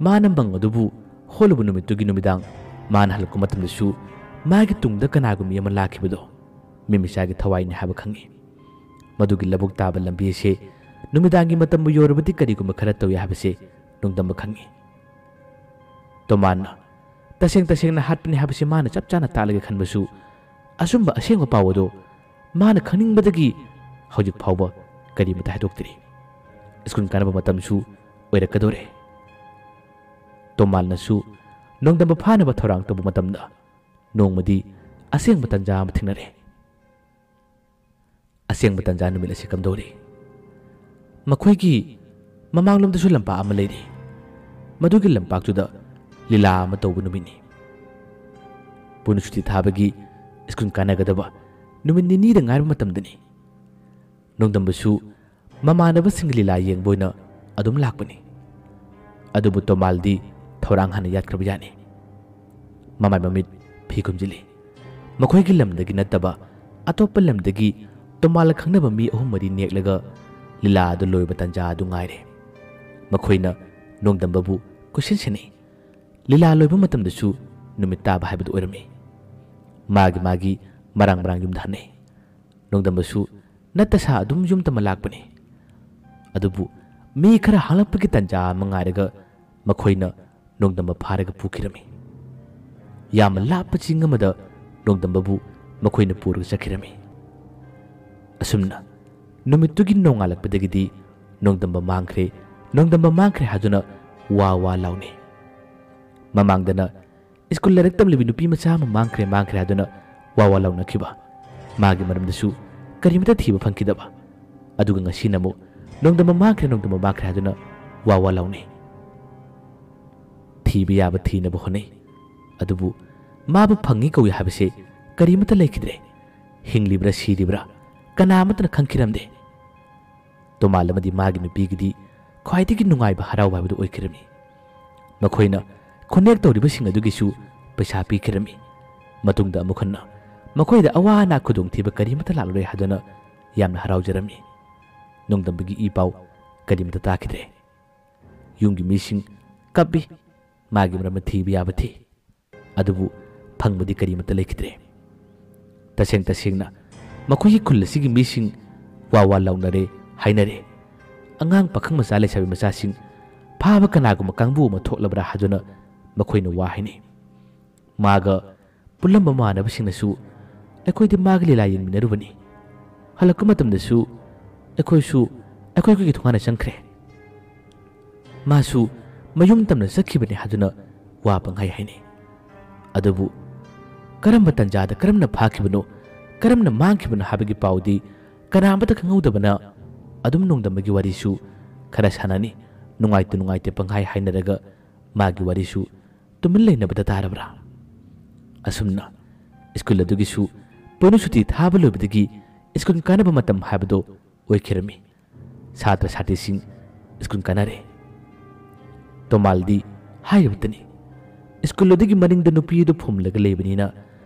ꯃꯥꯅ ꯃꯪ ꯑꯗꯨꯕꯨ ꯍꯣꯜꯂꯨꯕ ꯅꯨꯃꯤꯠꯇꯨꯒꯤ ꯅꯨꯃꯤꯗꯥꯡ ꯃꯥꯅ ꯍꯜꯂꯛꯄ ꯃꯇꯝꯗꯁꯨ ꯃꯥꯒꯤ ꯇꯨꯡꯗ ꯀꯅꯥꯒꯨꯝꯕꯤ ꯑꯃ ꯂꯥꯛꯈꯤꯕꯗꯣ ꯃꯤꯃꯤꯆꯥꯒꯤ ꯊꯋꯥꯏꯅꯤ ꯍꯥꯏꯕ ꯈꯪꯏ꯫ ꯃꯗꯨꯒꯤ ꯂꯧꯕꯨꯛ ꯇꯥꯕ ꯂꯝꯕꯤ ꯑꯁꯤ ꯅꯨꯃꯤꯗꯥꯡꯒꯤ ꯃꯇꯝꯕꯨ ꯌꯧꯔꯕꯗꯤ ꯀꯔꯤꯒꯨꯝꯕ ꯈꯔ ꯇꯧꯏ ꯍꯥꯏꯕꯁꯤ ꯅꯣꯡꯗꯝꯕ ꯈꯪꯏ꯫ ꯇꯣꯃꯥꯟꯅ ꯇꯁꯦꯡ ꯇꯁꯦꯡꯅ ꯍꯥꯠꯄꯅꯤ ꯍꯥꯏꯕꯁꯤ ꯃꯥꯅ ꯆꯞ ꯆꯥꯅ ꯇꯥꯛꯂꯒꯦ ꯈꯟꯕꯁꯨ ꯑꯆꯨꯝꯕ ꯑꯁꯦꯡꯕ ꯄꯥꯎ ꯑꯗꯨ ꯃꯥꯅ ꯈꯪꯅꯤꯡꯕꯗꯒꯤ ꯍꯧꯖꯤꯛ ꯐꯥꯎꯕ ꯀꯔꯤꯃꯇ ꯍꯥꯏꯗꯣꯛꯇ꯭ꯔꯤ꯫ ꯁ꯭ꯀꯨꯜ ꯀꯥꯅꯕ ꯃꯇꯝꯁꯨ ꯑꯣꯏꯔꯛꯀꯗꯧꯔꯦ꯫ ꯇꯣꯃꯥꯟꯅꯁꯨ ꯅꯣꯡꯗꯝꯕ ꯐꯥꯅꯕ ꯊꯧꯔꯥꯡ ꯇꯧꯕ ꯃꯇꯝꯗ ꯅꯣꯡꯃꯗꯤ ꯑꯁꯦꯡꯕ ꯇꯟꯖꯥ ꯑꯃ ꯊꯦꯡꯅꯔꯦ꯫ ꯑꯁꯦꯡꯕ ꯇꯟꯖꯥ ꯅꯨꯃꯤꯠ ꯑꯁꯤ ꯀꯝꯗꯧꯔꯤ? ꯃꯈꯣꯏꯒꯤ ꯃꯃꯥꯡꯂꯣꯝꯗꯁꯨ ꯂꯝꯄꯥꯛ ꯑꯃ ꯂꯩꯔꯤ꯫ ꯃꯗꯨꯒꯤ ꯂꯝꯄꯥꯛꯇꯨꯗ ꯂꯤꯂꯥ ꯑꯃ ꯇꯧꯕ ꯅꯨꯃꯤꯠꯅꯤ꯫ ꯄꯨꯟꯅ ꯁꯨꯇꯤ ꯊꯥꯕꯒꯤ ꯁ꯭ꯀꯨꯜ ꯀꯥꯟꯅꯒꯗꯕ ꯅꯨꯃꯤꯠ ꯅꯤꯅꯤꯗ ꯉꯥꯏꯔꯕ ꯃꯇꯝꯗꯅꯤ꯫ ꯅꯣꯡꯗꯝꯕꯁꯨ ꯃꯃꯥꯟꯅꯕꯁꯤꯡꯒꯤ ꯂꯤꯂꯥ ꯌꯦꯡꯕ ꯑꯣꯏꯅ ꯑꯗꯨꯝ ꯂꯥꯛꯄꯅꯤ꯫ ꯑꯗꯨꯕꯨ ꯇꯣꯃꯥꯜꯗꯤ ꯊꯧꯔꯥꯡ ꯍꯥꯟꯅ ꯌꯥꯠꯈ꯭ꯔꯕ ꯌꯥꯠꯅꯤ꯫ ꯃꯃꯥꯏ ꯃꯃꯤꯠ ꯐꯤ ꯈꯨꯝꯖꯤꯜꯂꯤ꯫ ꯃꯈꯣꯏꯒꯤ ꯂꯝꯗꯒꯤ ꯅꯠꯇꯕ ꯑꯇꯣꯞꯄ ꯂꯝꯗꯒꯤ ꯇꯣꯃꯥꯜꯅ ꯈꯪꯅꯕ ꯃꯤ ꯑꯍꯨꯝ ꯃꯔꯤ ꯅꯦꯛꯂꯒ ꯂꯤꯂꯥ ꯑꯗꯨ ꯂꯣꯏꯕ ꯇꯟꯖꯥ ꯑꯗꯨ ꯉꯥꯏꯔꯦ꯫ ꯃꯈꯣꯏꯅ ꯅꯣꯡꯗꯝꯕꯕꯨ ꯀꯣꯏꯁꯤꯟ ꯁꯦꯟꯅꯩ꯫ ꯂꯤꯂꯥ ꯂꯣꯏꯕ ꯃꯇꯝꯗꯁꯨ ꯅꯨꯃꯤꯠ ꯇꯥꯕ ꯍꯥꯏꯕꯗꯨ ꯑꯣꯏꯔꯝꯃꯤ꯫ ꯃꯥꯒꯤ ꯃꯥꯒꯤ ꯃꯔꯥꯡ ꯃꯔꯥꯡ ꯌꯨꯝꯗ ꯍꯟꯅꯩ꯫ ꯅꯣꯡꯗꯝꯕꯁꯨ ꯅꯠꯇ ꯁꯥ ꯑꯗꯨꯝ ꯌꯨꯝ ꯇꯝꯕ ꯂꯥꯛꯄꯅꯤ꯫ ꯑꯗꯨꯕꯨ ꯃꯤ ꯈꯔ ꯍꯥꯡꯂꯛꯄꯒꯤ ꯇꯟꯖꯥ ꯑꯃ ꯉꯥꯏꯔꯒ ꯃꯈꯣꯏꯅ ꯅꯣꯡꯗꯝꯕ ꯐꯥꯔꯒ ꯄꯨꯈꯤꯔꯝꯃꯤ꯫ ꯌꯥꯝꯅ ꯂꯥꯞꯄ ꯆꯤꯡ ꯑꯃꯗ ꯅꯣꯡꯗꯝꯕꯕꯨ ꯃꯈꯣꯏꯅ ꯄꯨꯔꯒ ꯆꯠꯈꯤꯔꯝꯃꯤ꯫ ꯑꯁꯨꯝꯅ ꯅꯨꯃꯤꯠꯇꯨꯒꯤ ꯅꯣꯡꯉꯥꯜꯂꯛꯄꯗꯒꯤꯗꯤ ꯅꯣꯡꯗꯝꯕ ꯃꯥꯡꯈ꯭ꯔꯦ, ꯅꯣꯡꯗꯝꯕ ꯃꯥꯡꯈ꯭ꯔꯦ ꯍꯥꯏꯗꯨꯅ ꯋꯥ ꯋꯥ ꯂꯥꯎꯅꯩ꯫ ꯃꯃꯥꯡꯗꯅ ꯁ꯭ꯀꯨꯜ ꯂꯥꯏꯔꯤꯛ ꯇꯝꯂꯤꯕꯤ ꯅꯨꯄꯤ ꯃꯆꯥ ꯑꯃ ꯃꯥꯡꯈ꯭ꯔꯦ, ꯃꯥꯡꯈ꯭ꯔꯦ ꯍꯥꯏꯗꯨꯅ ꯋꯥ ꯋꯥ ꯂꯥꯎꯅꯈꯤꯕ꯫ ꯃꯥꯒꯤ ꯃꯔꯝꯗꯁꯨ ꯀꯔꯤꯃꯇ ꯊꯤꯕ ꯐꯪꯈꯤꯗꯕ꯫ ꯑꯗꯨꯒ ꯉꯁꯤꯅ ꯑꯃꯨꯛ ꯅꯣꯡꯗꯝꯕ ꯃꯥꯡꯈ꯭ꯔꯦ, ꯅꯣꯡꯗꯝꯕ ꯃꯥꯡꯈ꯭ꯔꯦ ꯍꯥꯏꯗꯨꯅ ꯋꯥ ꯋꯥ ꯂꯥꯎꯅꯩ꯫ ꯊꯤꯕ ꯌꯥꯕ ꯊꯤꯅꯕ ꯍꯣꯠꯅꯩ꯫ ꯑꯗꯨꯕꯨ ꯃꯥꯕꯨ ꯐꯪꯉꯤ ꯀꯧꯏ ꯍꯥꯏꯕꯁꯦ ꯀꯔꯤꯃꯇ ꯂꯩꯈꯤꯗ꯭ꯔꯦ꯫ ꯍꯤꯡꯂꯤꯕ꯭ꯔꯥ ꯁꯤꯔꯤꯕ꯭ꯔꯥ ꯀꯅꯥ ꯑꯃꯠꯇꯅ ꯈꯪꯈꯤꯔꯝꯗꯦ꯫ ꯇꯣꯃꯥꯜ ꯑꯃꯗꯤ ꯃꯥꯒꯤ ꯅꯨꯄꯤꯒꯤꯗꯤ ꯈ꯭ꯋꯥꯏꯗꯒꯤ ꯅꯨꯡꯉꯥꯏꯕ ꯍꯔꯥꯎꯕ ꯍꯥꯏꯕꯗꯨ ꯑꯣꯏꯈꯤꯔꯝꯃꯤ꯫ ꯃꯈꯣꯏꯅ ꯈꯨꯟꯅꯦꯛ ꯇꯧꯔꯤꯕꯁꯤꯡ ꯑꯗꯨꯒꯤꯁꯨ ꯄꯩꯁꯥ ꯄꯤꯈꯤꯔꯝꯃꯤ꯫ ꯃꯇꯨꯡꯗ ꯑꯃꯨꯛ ꯍꯟꯅ ꯃꯈꯣꯏꯗ ꯑꯋꯥ ꯑꯅꯥ ꯈꯨꯗꯣꯡꯊꯤꯕ ꯀꯔꯤꯃꯠꯇ ꯂꯥꯛꯂꯔꯣꯏ ꯍꯥꯏꯗꯨꯅ ꯌꯥꯝꯅ ꯍꯔꯥꯎꯖꯔꯝꯃꯤ꯫ ꯅꯣꯡꯗꯝꯕꯒꯤ ꯏ ꯄꯥꯎ ꯀꯔꯤꯃꯠꯇ ꯇꯥꯈꯤꯗ꯭ꯔꯦ꯫ ꯌꯨꯝꯒꯤ ꯃꯤꯁꯤꯡ ꯀꯞꯄꯤ꯫ ꯃꯥꯒꯤ ꯃꯔꯝꯗ ꯊꯤꯕ ꯌꯥꯕ ꯊꯤ꯫ ꯑꯗꯨꯕꯨ ꯐꯪꯕꯗꯤ ꯀꯔꯤꯃꯠꯇ ꯂꯩꯈꯤꯗ꯭ꯔꯦ꯫ ꯇꯁꯦꯡ ꯇꯁꯦꯡꯅ ꯃꯈꯣꯏꯒꯤ ꯈꯨꯜ ꯑꯁꯤꯒꯤ ꯃꯤꯁꯤꯡ ꯋꯥ ꯋꯥ ꯂꯥꯎꯅꯔꯦ, ꯍꯥꯏꯅꯔꯦ꯫ ꯑꯉꯥꯡ ꯄꯥꯈꯪ ꯃꯆꯥ ꯂꯩꯁꯥꯕꯤ ꯃꯆꯥꯁꯤꯡ ꯐꯥꯕ ꯀꯅꯥꯒꯨꯝꯕ ꯀꯥꯡꯕꯨ ꯑꯃ ꯊꯣꯛꯂꯕ꯭ꯔꯥ ꯍꯥꯏꯗꯨꯅ ꯃꯈꯣꯏꯅ ꯋꯥ ꯍꯥꯏꯅꯩ꯫ ꯃꯥꯒ ꯄꯨꯜꯂꯝꯕ ꯃꯃꯥꯟꯅꯕꯁꯤꯡꯅꯁꯨ ꯑꯩꯈꯣꯏꯗꯤ ꯃꯥꯒ ꯂꯤꯂꯥ ꯌꯦꯡꯃꯤꯟꯅꯔꯨꯕꯅꯤ꯫ ꯍꯜꯂꯛꯄ ꯃꯇꯝꯗꯁꯨ ꯑꯩꯈꯣꯏꯁꯨ ꯑꯩꯈꯣꯏ ꯑꯩꯈꯣꯏꯒꯤ ꯊꯣꯡꯒꯥꯟꯗ ꯆꯪꯈ꯭ꯔꯦ꯫ ꯃꯥꯁꯨ ꯃꯌꯨꯝ ꯇꯝꯅ ꯆꯠꯈꯤꯕꯅꯤ ꯍꯥꯏꯗꯨꯅ ꯋꯥ ꯄꯪꯍꯥꯏ ꯍꯥꯏꯅꯩ꯫ ꯑꯗꯨꯕꯨ ꯀꯔꯝꯕ ꯇꯟꯖꯥꯗ ꯀꯔꯝꯅ ꯐꯥꯈꯤꯕꯅꯣ, ꯀꯔꯝꯅ ꯃꯥꯡꯈꯤꯕꯅꯣ ꯍꯥꯏꯕꯒꯤ ꯄꯥꯎꯗꯤ ꯀꯅꯥ ꯑꯃꯠꯇ ꯈꯪꯍꯧꯗꯕꯅ ꯑꯗꯨꯝ ꯅꯣꯡꯗꯝꯕꯒꯤ ꯋꯥꯔꯤꯁꯨ ꯈꯔ ꯁꯥꯟꯅꯅꯤ, ꯅꯨꯡꯉꯥꯏꯇ ꯅꯨꯡꯉꯥꯏꯇ ꯄꯪꯍꯥꯏ ꯍꯥꯏꯅꯔꯒ ꯃꯥꯒꯤ ꯋꯥꯔꯤꯁꯨ ꯇꯨꯃꯤꯟ ꯂꯩꯅꯕꯗ ꯇꯥꯔꯕ꯭ꯔꯥ? ꯑꯁꯨꯝꯅ ꯁ꯭ꯀꯨꯜ ꯑꯗꯨꯒꯤꯁꯨ ꯄꯣꯏꯅꯨ ꯁꯨꯇꯤ ꯊꯥꯕ ꯂꯣꯏꯕꯗꯒꯤ ꯁ꯭ꯀꯨꯜ ꯀꯥꯅꯕ ꯃꯇꯝ ꯍꯥꯏꯕꯗꯨ ꯑꯣꯏꯈꯤꯔꯝꯃꯤ꯫ ꯁꯥꯇ꯭ꯔ ꯁꯥꯇ꯭ꯔꯤꯁꯤꯡ ꯁ꯭ꯀꯨꯜ ꯀꯥꯅꯔꯦ꯫ ꯇꯣꯃꯥꯜꯗꯤ ꯍꯥꯏꯔꯤꯕꯇꯅꯤ꯫ ꯁ꯭ꯀꯨꯜ ꯑꯗꯨꯒꯤ ꯃꯅꯤꯡꯗ ꯅꯨꯄꯤ ꯑꯗꯨ ꯐꯨꯝꯂꯒ ꯂꯩꯕꯅꯤꯅ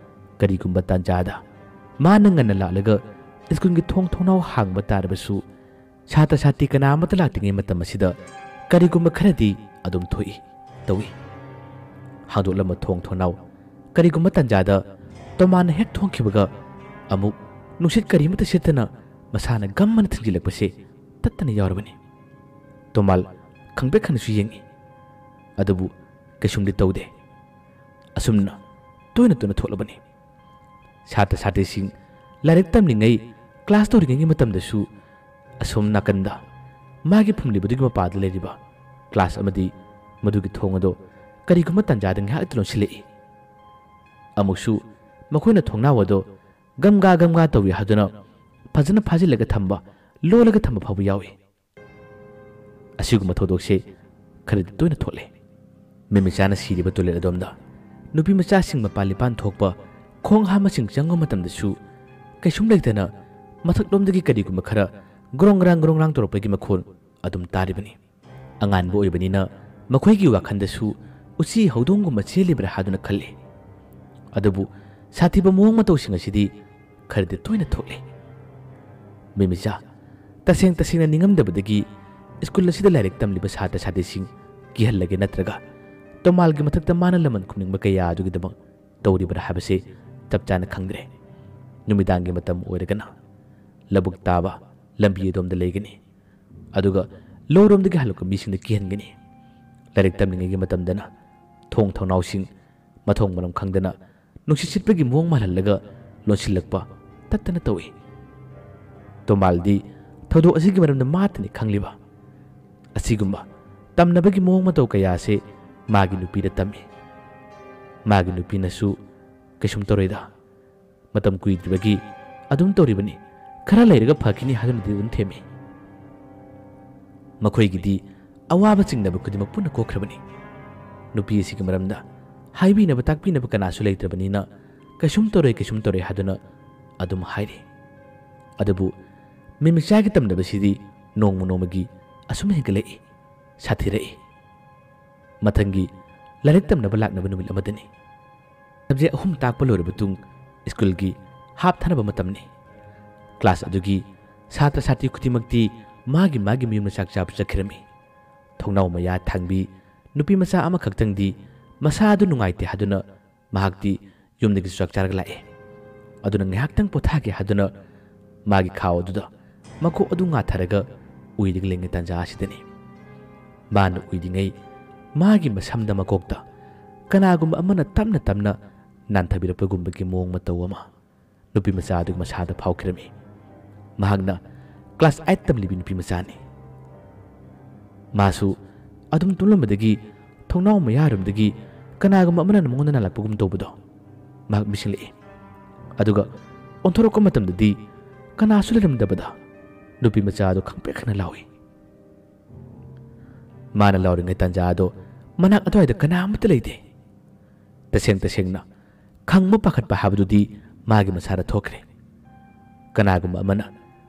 ꯀꯔꯤꯒꯨꯝꯕ ꯇꯥꯟꯖꯥꯗ ꯃꯥꯅ ꯉꯟꯅ ꯂꯥꯛꯂꯒ ꯁ꯭ꯀꯨꯜꯒꯤ ꯊꯣꯡ ꯊꯣꯡꯅꯥꯎ ꯍꯥꯡꯕ ꯇꯥꯔꯕꯁꯨ ꯁꯥꯇ꯭ꯔ ꯁꯥꯇ꯭ꯔꯤ ꯀꯅꯥ ꯑꯃꯠꯇ ꯂꯥꯛꯇ꯭ꯔꯤꯉꯩ ꯃꯇꯝ ꯑꯁꯤꯗ ꯀꯔꯤꯒꯨꯝꯕ ꯈꯔꯗꯤ ꯑꯗꯨꯝ ꯊꯣꯛꯏ, ꯇꯧꯏ꯫ ꯍꯥꯡꯗꯣꯛꯂꯝꯕ ꯊꯣꯡ ꯊꯣꯡꯅꯥꯎ ꯀꯔꯤꯒꯨꯝꯕ ꯇꯥꯟꯖꯥꯗ ꯇꯣꯃꯥꯟꯅ ꯍꯦꯛ ꯊꯣꯡꯈꯤꯕꯒ ꯑꯃꯨꯛ ꯅꯨꯡꯁꯤꯠ ꯀꯔꯤꯃꯠꯇ ꯁꯤꯠꯇꯅ ꯃꯁꯥꯅ ꯒꯝ ꯑꯅ ꯊꯤꯡꯖꯤꯜꯂꯛꯄꯁꯦ ꯇꯠꯇꯅ ꯌꯥꯎꯔꯕꯅꯤ꯫ ꯇꯣꯃꯥꯜ ꯈꯪꯄ꯭ꯔꯦꯛ ꯈꯪꯅꯁꯨ ꯌꯦꯡꯏ, ꯑꯗꯨꯕꯨ ꯀꯩꯁꯨꯝꯗꯤ ꯇꯧꯗꯦ꯫ ꯑꯁꯨꯝꯅ ꯇꯣꯏꯅ ꯇꯣꯏꯅ ꯊꯣꯛꯂꯕꯅꯤ꯫ ꯁꯥꯇ꯭ꯔ ꯁꯥꯇ꯭ꯔꯤꯁꯤꯡ ꯂꯥꯏꯔꯤꯛ ꯇꯝꯂꯤꯉꯩ, ꯀ꯭ꯂꯥꯁ ꯇꯧꯔꯤꯉꯩꯒꯤ ꯃꯇꯝꯗꯁꯨ ꯑꯁꯣꯝ ꯅꯥꯀꯟꯗ ꯃꯥꯒꯤ ꯐꯝꯂꯤꯕꯗꯨꯒꯤ ꯃꯄꯥꯗ ꯂꯩꯔꯤꯕ ꯀ꯭ꯂꯥꯁ ꯑꯃꯗꯤ ꯃꯗꯨꯒꯤ ꯊꯣꯡ ꯑꯗꯣ ꯀꯔꯤꯒꯨꯝꯕ ꯇꯥꯟꯖꯥꯗ ꯉꯥꯏꯍꯥꯛꯇ ꯂꯣꯟꯁꯤꯜꯂꯛꯏ꯫ ꯑꯃꯨꯛꯁꯨ ꯃꯈꯣꯏꯅ ꯊꯣꯡꯅꯥꯎ ꯑꯗꯣ ꯒꯝꯒꯥ ꯒꯝꯒꯥ ꯇꯧꯏ ꯍꯥꯏꯗꯨꯅ ꯐꯖꯅ ꯐꯥꯖꯤꯜꯂꯒ ꯊꯝꯕ, ꯂꯣꯜꯂꯒ ꯊꯝꯕ ꯐꯥꯎꯕ ꯌꯥꯎꯏ꯫ ꯑꯁꯤꯒꯨꯝꯕ ꯊꯧꯗꯣꯛꯁꯦ ꯈꯔꯗꯤ ꯇꯣꯏꯅ ꯊꯣꯛꯂꯦ꯫ ꯃꯤꯃꯤꯆꯥꯅ ꯁꯤꯔꯤꯕ ꯇꯣꯏꯂꯦꯠ ꯑꯗꯣꯝꯗ ꯅꯨꯄꯤ ꯃꯆꯥꯁꯤꯡ ꯃꯄꯥꯟ ꯂꯤꯄꯥꯟ ꯊꯣꯛꯄ, ꯈꯣꯡ ꯍꯥꯝꯕꯁꯤꯡ ꯆꯪꯕ ꯃꯇꯝꯗꯁꯨ ꯀꯩꯁꯨꯝ ꯂꯩꯇꯅ ꯃꯊꯛꯂꯣꯝꯗꯒꯤ ꯀꯔꯤꯒꯨꯝꯕ ꯈꯔ ꯒ꯭ꯔꯣꯡ ꯒ꯭ꯔꯥꯡ ꯒ꯭ꯔꯣꯡ ꯒ꯭ꯔꯥꯡ ꯇꯧꯔꯛꯄꯒꯤ ꯃꯈꯣꯜ ꯑꯗꯨꯝ ꯇꯥꯔꯤꯕꯅꯤ꯫ ꯑꯉꯥꯟꯕ ꯑꯣꯏꯕꯅꯤꯅ ꯃꯈꯣꯏꯒꯤ ꯋꯥꯈꯜꯗꯁꯨ ꯎꯆꯤ ꯍꯧꯗꯣꯡꯒꯨꯝꯕ ꯆꯦꯜꯂꯤꯕ꯭ꯔꯥ ꯍꯥꯏꯗꯨꯅ ꯈꯜꯂꯤ꯫ ꯑꯗꯨꯕꯨ ꯁꯥꯊꯤꯕ ꯃꯑꯣꯡ ꯃꯇꯧꯁꯤꯡ ꯑꯁꯤꯗꯤ ꯈꯔꯗꯤ ꯇꯣꯏꯅ ꯊꯣꯛꯂꯦ꯫ ꯃꯤꯃꯤꯆꯥ ꯇꯁꯦꯡ ꯇꯁꯦꯡꯅ ꯅꯤꯡꯉꯝꯗꯕꯗꯒꯤ ꯁ꯭ꯀꯨꯜ ꯑꯁꯤꯗ ꯂꯥꯏꯔꯤꯛ ꯇꯝꯂꯤꯕ ꯁꯥꯇ꯭ꯔ ꯁꯥꯇ꯭ꯔꯤꯁꯤꯡ ꯀꯤꯍꯜꯂꯒꯦ ꯅꯠꯇ꯭ꯔꯒ ꯇꯣꯃꯥꯜꯒꯤ ꯃꯊꯛꯇ ꯃꯥꯅ ꯂꯃꯟ ꯈꯨꯝꯅꯤꯡꯕ ꯀꯌꯥ ꯑꯗꯨꯒꯤꯗꯃꯛ ꯇꯧꯔꯤꯕ꯭ꯔꯥ ꯍꯥꯏꯕꯁꯤ ꯆꯞ ꯆꯥꯅ ꯈꯪꯗ꯭ꯔꯦ꯫ ꯅꯨꯃꯤꯗꯥꯡꯒꯤ ꯃꯇꯝ ꯑꯣꯏꯔꯒꯅ ꯂꯧꯕꯨꯛ ꯇꯥꯕ ꯂꯝꯕꯤ ꯑꯗꯣꯝꯗ ꯂꯩꯒꯅꯤ꯫ ꯑꯗꯨꯒ ꯂꯧꯔꯣꯝꯗꯒꯤ ꯍꯜꯂꯛꯄ ꯃꯤꯁꯤꯡꯗ ꯀꯤꯍꯟꯒꯅꯤ꯫ ꯂꯥꯏꯔꯤꯛ ꯇꯝꯂꯤꯉꯩꯒꯤ ꯃꯇꯝꯗꯅ ꯊꯣꯡ ꯊꯣꯡꯅꯥꯎꯁꯤꯡ ꯃꯊꯣꯡ ꯃꯔꯝ ꯈꯪꯗꯅ ꯅꯨꯡꯁꯤꯠ ꯁꯤꯠꯄꯒꯤ ꯃꯑꯣꯡ ꯃꯥꯜꯍꯜꯂꯒ ꯂꯣꯟꯁꯤꯜꯂꯛꯄ ꯇꯠꯇꯅ ꯇꯧꯏ꯫ ꯇꯣꯃꯥꯜꯗꯤ ꯊꯧꯗꯣꯛ ꯑꯁꯤꯒꯤ ꯃꯔꯝꯗ ꯃꯥꯇꯅꯤ ꯈꯪꯂꯤꯕ꯫ ꯑꯁꯤꯒꯨꯝꯕ ꯇꯝꯅꯕꯒꯤ ꯃꯑꯣꯡ ꯃꯇꯧ ꯀꯌꯥ ꯑꯁꯤ ꯃꯥꯒꯤ ꯅꯨꯄꯤꯗ ꯇꯝꯃꯤ꯫ ꯃꯥꯒꯤ ꯅꯨꯄꯤꯅꯁꯨ "ꯀꯩꯁꯨꯝ ꯇꯧꯔꯣꯏꯗ, ꯃꯇꯝ ꯀꯨꯏꯗ꯭ꯔꯤꯕꯒꯤ ꯑꯗꯨꯝ ꯇꯧꯔꯤꯕꯅꯤ, ꯈꯔ ꯂꯩꯔꯒ ꯐꯈꯤꯅꯤ" ꯍꯥꯏꯗꯨꯅꯗꯤ ꯑꯗꯨꯝ ꯊꯦꯝꯃꯤ꯫ ꯃꯈꯣꯏꯒꯤꯗꯤ ꯑꯋꯥꯕ ꯆꯤꯡꯅꯕ ꯈꯨꯗꯤꯡꯃꯛ ꯄꯨꯟꯅ ꯀꯣꯛꯈ꯭ꯔꯕꯅꯤ꯫ ꯅꯨꯄꯤ ꯑꯁꯤꯒꯤ ꯃꯔꯝꯗ ꯍꯥꯏꯕꯤꯅꯕ ꯇꯥꯛꯄꯤꯅꯕ ꯀꯅꯥꯁꯨ ꯂꯩꯇ꯭ꯔꯕꯅꯤꯅ "ꯀꯩꯁꯨꯝ ꯇꯧꯔꯣꯏ, ꯀꯩꯁꯨꯝ ꯇꯧꯔꯣꯏ" ꯍꯥꯏꯗꯨꯅ ꯑꯗꯨꯝ ꯍꯥꯏꯔꯤ꯫ ꯑꯗꯨꯕꯨ ꯃꯤꯃꯤꯆꯥꯒꯤ ꯇꯝꯅꯕꯁꯤꯗꯤ ꯅꯣꯡꯃ ꯅꯣꯡꯃꯒꯤ ꯑꯁꯨꯝ ꯍꯦꯟꯒꯠꯂꯛꯏ, ꯁꯥꯊꯤꯔꯛꯏ꯫ ꯃꯊꯪꯒꯤ ꯂꯥꯏꯔꯤꯛ ꯇꯝꯅꯕ ꯂꯥꯛꯅꯕ ꯅꯨꯃꯤꯠ ꯑꯃꯗꯅꯤ꯫ ꯁꯕꯖꯦꯛ ꯑꯍꯨꯝ ꯇꯥꯛꯄ ꯂꯣꯏꯔꯕ ꯃꯇꯨꯡ ꯁ꯭ꯀꯨꯜꯒꯤ ꯍꯥꯞ ꯊꯥꯅꯕ ꯃꯇꯝꯅꯤ꯫ ꯀ꯭ꯂꯥꯁ ꯑꯗꯨꯒꯤ ꯁꯥꯇ꯭ꯔ ꯁꯥꯇ꯭ꯔꯤ ꯈꯨꯗꯤꯡꯃꯛꯇꯤ ꯃꯥꯒꯤ ꯃꯥꯒꯤ ꯃꯌꯨꯝꯗ ꯆꯥꯛ ꯆꯥꯕ ꯆꯠꯈꯤꯔꯝꯃꯤ꯫ ꯊꯣꯡꯅꯥꯎ ꯃꯌꯥ ꯊꯥꯡꯕꯤ ꯅꯨꯄꯤ ꯃꯆꯥ ꯑꯃꯈꯛꯇꯪꯗꯤ ꯃꯁꯥꯗꯨ ꯅꯨꯡꯉꯥꯏꯇꯦ ꯍꯥꯏꯗꯨꯅ ꯃꯍꯥꯛꯇꯤ ꯌꯨꯝꯗꯒꯤ ꯆꯥꯛ ꯆꯥꯔꯒ ꯂꯥꯛꯑꯦ꯫ ꯑꯗꯨꯅ ꯉꯥꯏꯍꯥꯛꯇꯪ ꯄꯣꯊꯥꯒꯦ ꯍꯥꯏꯗꯨꯅ ꯃꯥꯒꯤ ꯈꯥꯎ ꯑꯗꯨꯗ ꯃꯀꯣꯛ ꯑꯗꯨ ꯉꯥꯊꯔꯒ ꯎꯏꯔꯒ ꯂꯩꯉꯩ ꯇꯥꯟꯖꯥ ꯑꯁꯤꯗꯅꯤ꯫ ꯃꯥꯅ ꯎꯏꯔꯤꯉꯩ ꯃꯥꯒꯤ ꯃꯁꯝꯗ ꯃꯀꯣꯛꯇ ꯀꯅꯥꯒꯨꯝꯕ ꯑꯃꯅ ꯇꯞꯅ ꯇꯞꯅ ꯅꯥꯟꯊꯕꯤꯔꯛꯄꯒꯨꯝꯕꯒꯤ ꯃꯑꯣꯡ ꯃꯇꯧ ꯑꯃ ꯅꯨꯄꯤ ꯃꯆꯥ ꯑꯗꯨꯒꯤ ꯃꯁꯥꯗ ꯐꯥꯎꯈꯤꯔꯝꯃꯤ꯫ ꯃꯍꯥꯛꯅ ꯀ꯭ꯂꯥꯁ ꯑꯥꯏꯠ ꯇꯝꯂꯤꯕꯤ ꯅꯨꯄꯤ ꯃꯆꯥꯅꯤ꯫ ꯃꯥꯁꯨ ꯑꯗꯨꯝ ꯇꯨꯝꯂꯝꯕꯗꯒꯤ ꯊꯣꯡꯅꯥꯎ ꯃꯌꯥꯔꯣꯝꯗꯒꯤ ꯀꯅꯥꯒꯨꯝꯕ ꯑꯃꯅ ꯃꯉꯣꯟꯗ ꯅꯥꯜꯂꯛꯄꯒꯨꯝ ꯇꯧꯕꯗꯣ ꯃꯍꯥꯛ ꯃꯤꯁꯤꯡꯂꯛꯏ꯫ ꯑꯗꯨꯒ ꯑꯣꯟꯊꯣꯔꯛꯄ ꯃꯇꯝꯗꯗꯤ ꯀꯅꯥꯁꯨ ꯂꯩꯔꯝꯗꯕꯗ ꯅꯨꯄꯤ ꯃꯆꯥ ꯑꯗꯨ ꯈꯪꯄ꯭ꯔꯦꯛ ꯈꯪꯅ ꯂꯥꯎꯏ꯫ ꯃꯥꯅ ꯂꯥꯎꯔꯤꯉꯩ ꯇꯥꯟꯖꯥ ꯑꯗꯣ ꯃꯅꯥꯛ ꯑꯗꯨꯋꯥꯏꯗ ꯀꯅꯥ ꯑꯃꯠꯇ ꯂꯩꯇꯦ꯫ ꯇꯁꯦꯡ ꯇꯁꯦꯡꯅ ꯈꯪꯕ ꯄꯥꯈꯠꯄ ꯍꯥꯏꯕꯗꯨꯗꯤ ꯃꯥꯒꯤ ꯃꯁꯥꯗ ꯊꯣꯛꯈ꯭ꯔꯦ꯫ ꯀꯅꯥꯒꯨꯝꯕ ꯑꯃꯅ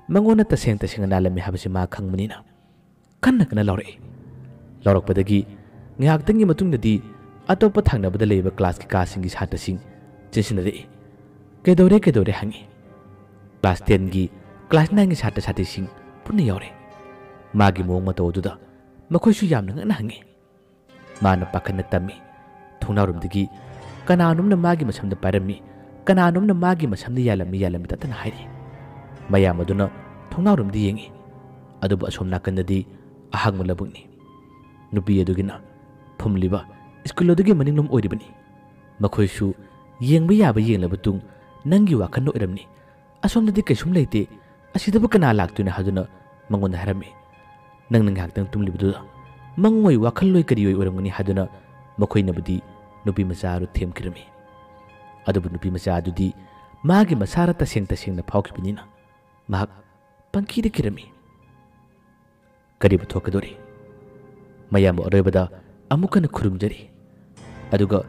ꯃꯉꯣꯟꯗ ꯇꯁꯦꯡ ꯇꯁꯦꯡꯅ ꯅꯥꯜꯂꯝꯃꯤ ꯍꯥꯏꯕꯁꯤ ꯃꯥ ꯈꯪꯕꯅꯤꯅ ꯀꯟꯅ ꯀꯟꯅ ꯂꯥꯎꯔꯛꯏ꯫ ꯂꯥꯎꯔꯛꯄꯗꯒꯤ ꯉꯥꯏꯍꯥꯛꯇꯪꯒꯤ ꯃꯇꯨꯡꯗꯗꯤ ꯑꯇꯣꯞꯄ ꯊꯪꯅꯕꯗ ꯂꯩꯕ ꯀ꯭ꯂꯥꯁꯀꯤ ꯀꯥꯁꯤꯡꯒꯤ ꯁꯥꯇ꯭ꯔꯁꯤꯡ ꯆꯦꯟꯁꯤꯟꯅꯔꯛꯏ꯫ "ꯀꯩꯗꯧꯔꯦ, ꯀꯩꯗꯧꯔꯦ?" ꯍꯪꯉꯤ꯫ ꯀ꯭ꯂꯥꯁ ꯇꯦꯟꯒꯤ, ꯀ꯭ꯂꯥꯁ ꯅꯥꯏꯟꯒꯤ ꯁꯥꯇ꯭ꯔ ꯁꯥꯇ꯭ꯔꯤꯁꯤꯡ ꯄꯨꯟꯅ ꯌꯥꯎꯔꯦ꯫ ꯃꯥꯒꯤ ꯃꯑꯣꯡ ꯃꯇꯧ ꯑꯗꯨꯗ ꯃꯈꯣꯏꯁꯨ ꯌꯥꯝꯅ ꯉꯛꯅ ꯍꯪꯉꯤ꯫ ꯃꯥꯅ ꯄꯥꯈꯠꯅ ꯇꯝꯃꯤ꯫ ꯊꯣꯡꯅꯥꯎꯔꯣꯝꯗꯒꯤ ꯀꯅꯥꯅꯣꯝꯅ ꯃꯥꯒꯤ ꯃꯁꯝꯗ ꯄꯥꯏꯔꯝꯃꯤ, ꯀꯅꯥꯅꯣꯝꯅ ꯃꯥꯒꯤ ꯃꯁꯝꯗ ꯌꯥꯜꯂꯝꯃꯤ, ꯌꯥꯜꯂꯝꯃꯤ ꯇꯠꯇꯅ ꯍꯥꯏꯔꯤ꯫ ꯃꯌꯥꯝ ꯑꯗꯨꯅ ꯊꯣꯡꯅꯥꯎꯔꯣꯝꯗ ꯌꯦꯡꯉꯤ꯫ ꯑꯗꯨꯕꯨ ꯑꯁꯣꯝ ꯅꯥꯀꯟꯗꯗꯤ ꯑꯍꯥꯡꯕ ꯂꯧꯕꯨꯛꯅꯤ꯫ ꯅꯨꯄꯤ ꯑꯗꯨꯒꯤꯅ ꯐꯨꯝꯂꯤꯕ ꯁ꯭ꯀꯨꯜ ꯑꯗꯨꯒꯤ ꯃꯅꯤꯡꯂꯣꯝ ꯑꯣꯏꯔꯤꯕꯅꯤ꯫ ꯃꯈꯣꯏꯁꯨ ꯌꯦꯡꯕ ꯌꯥꯕ ꯌꯦꯡꯂꯕ ꯇꯨꯡ ꯅꯪꯒꯤ ꯋꯥꯈꯜꯅ ꯑꯣꯏꯔꯝꯅꯤ꯫ "ꯑꯁꯣꯝꯗꯗꯤ ꯀꯩꯁꯨꯝ ꯂꯩꯇꯦ, ꯑꯁꯤꯗꯕꯨ ꯀꯅꯥ ꯂꯥꯛꯇꯣꯏꯅꯣ?" ꯍꯥꯏꯗꯨꯅ ꯃꯉꯣꯟꯗ ꯍꯥꯏꯔꯝꯃꯤ꯫ ꯅꯪꯅ ꯉꯥꯏꯍꯥꯛꯇꯪ ꯇꯨꯝꯂꯤꯕꯗꯨꯗ ꯃꯪꯑꯣꯏ ꯋꯥꯈꯜꯂꯣꯏ ꯀꯔꯤꯑꯣꯏ ꯑꯣꯏꯔꯝꯒꯅꯤ ꯍꯥꯏꯗꯨꯅ ꯃꯈꯣꯏꯅꯕꯨꯗꯤ ꯅꯨꯄꯤ ꯃꯆꯥ ꯑꯗꯨ ꯊꯦꯝꯈꯤꯔꯝꯃꯤ꯫ ꯑꯗꯨꯕꯨ ꯅꯨꯄꯤ ꯃꯆꯥ ꯑꯗꯨꯗꯤ ꯃꯥꯒꯤ ꯃꯁꯥꯗ ꯇꯁꯦꯡ ꯇꯁꯦꯡꯅ ꯐꯥꯎꯈꯤꯕꯅꯤꯅ ꯃꯍꯥꯛ ꯄꯪꯀꯤꯗ ꯀꯤꯔꯝꯃꯤ꯫ ꯀꯔꯤꯕꯨ ꯊꯣꯛꯀꯗꯣꯔꯤ? ꯃꯌꯥꯝꯕꯨ ꯑꯔꯣꯏꯕꯗ ꯑꯃꯨꯛ ꯍꯟꯅ ꯈꯨꯔꯨꯝꯖꯔꯤ꯫ ꯑꯗꯨꯒ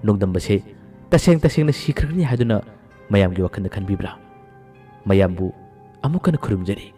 ꯅꯣꯡꯗꯝꯕꯁꯦ ꯇꯁꯦꯡ ꯇꯁꯦꯡꯅ ꯁꯤꯈ꯭ꯔꯒꯅꯤ ꯍꯥꯏꯗꯨꯅ ꯃꯌꯥꯝꯒꯤ ꯋꯥꯈꯜꯗ ꯈꯟꯕꯤꯕ꯭ꯔꯥ? ꯃꯌꯥꯝꯕꯨ ꯑꯃꯨꯛ ꯍꯟꯅ ꯈꯨꯔꯨꯝꯖꯔꯤ꯫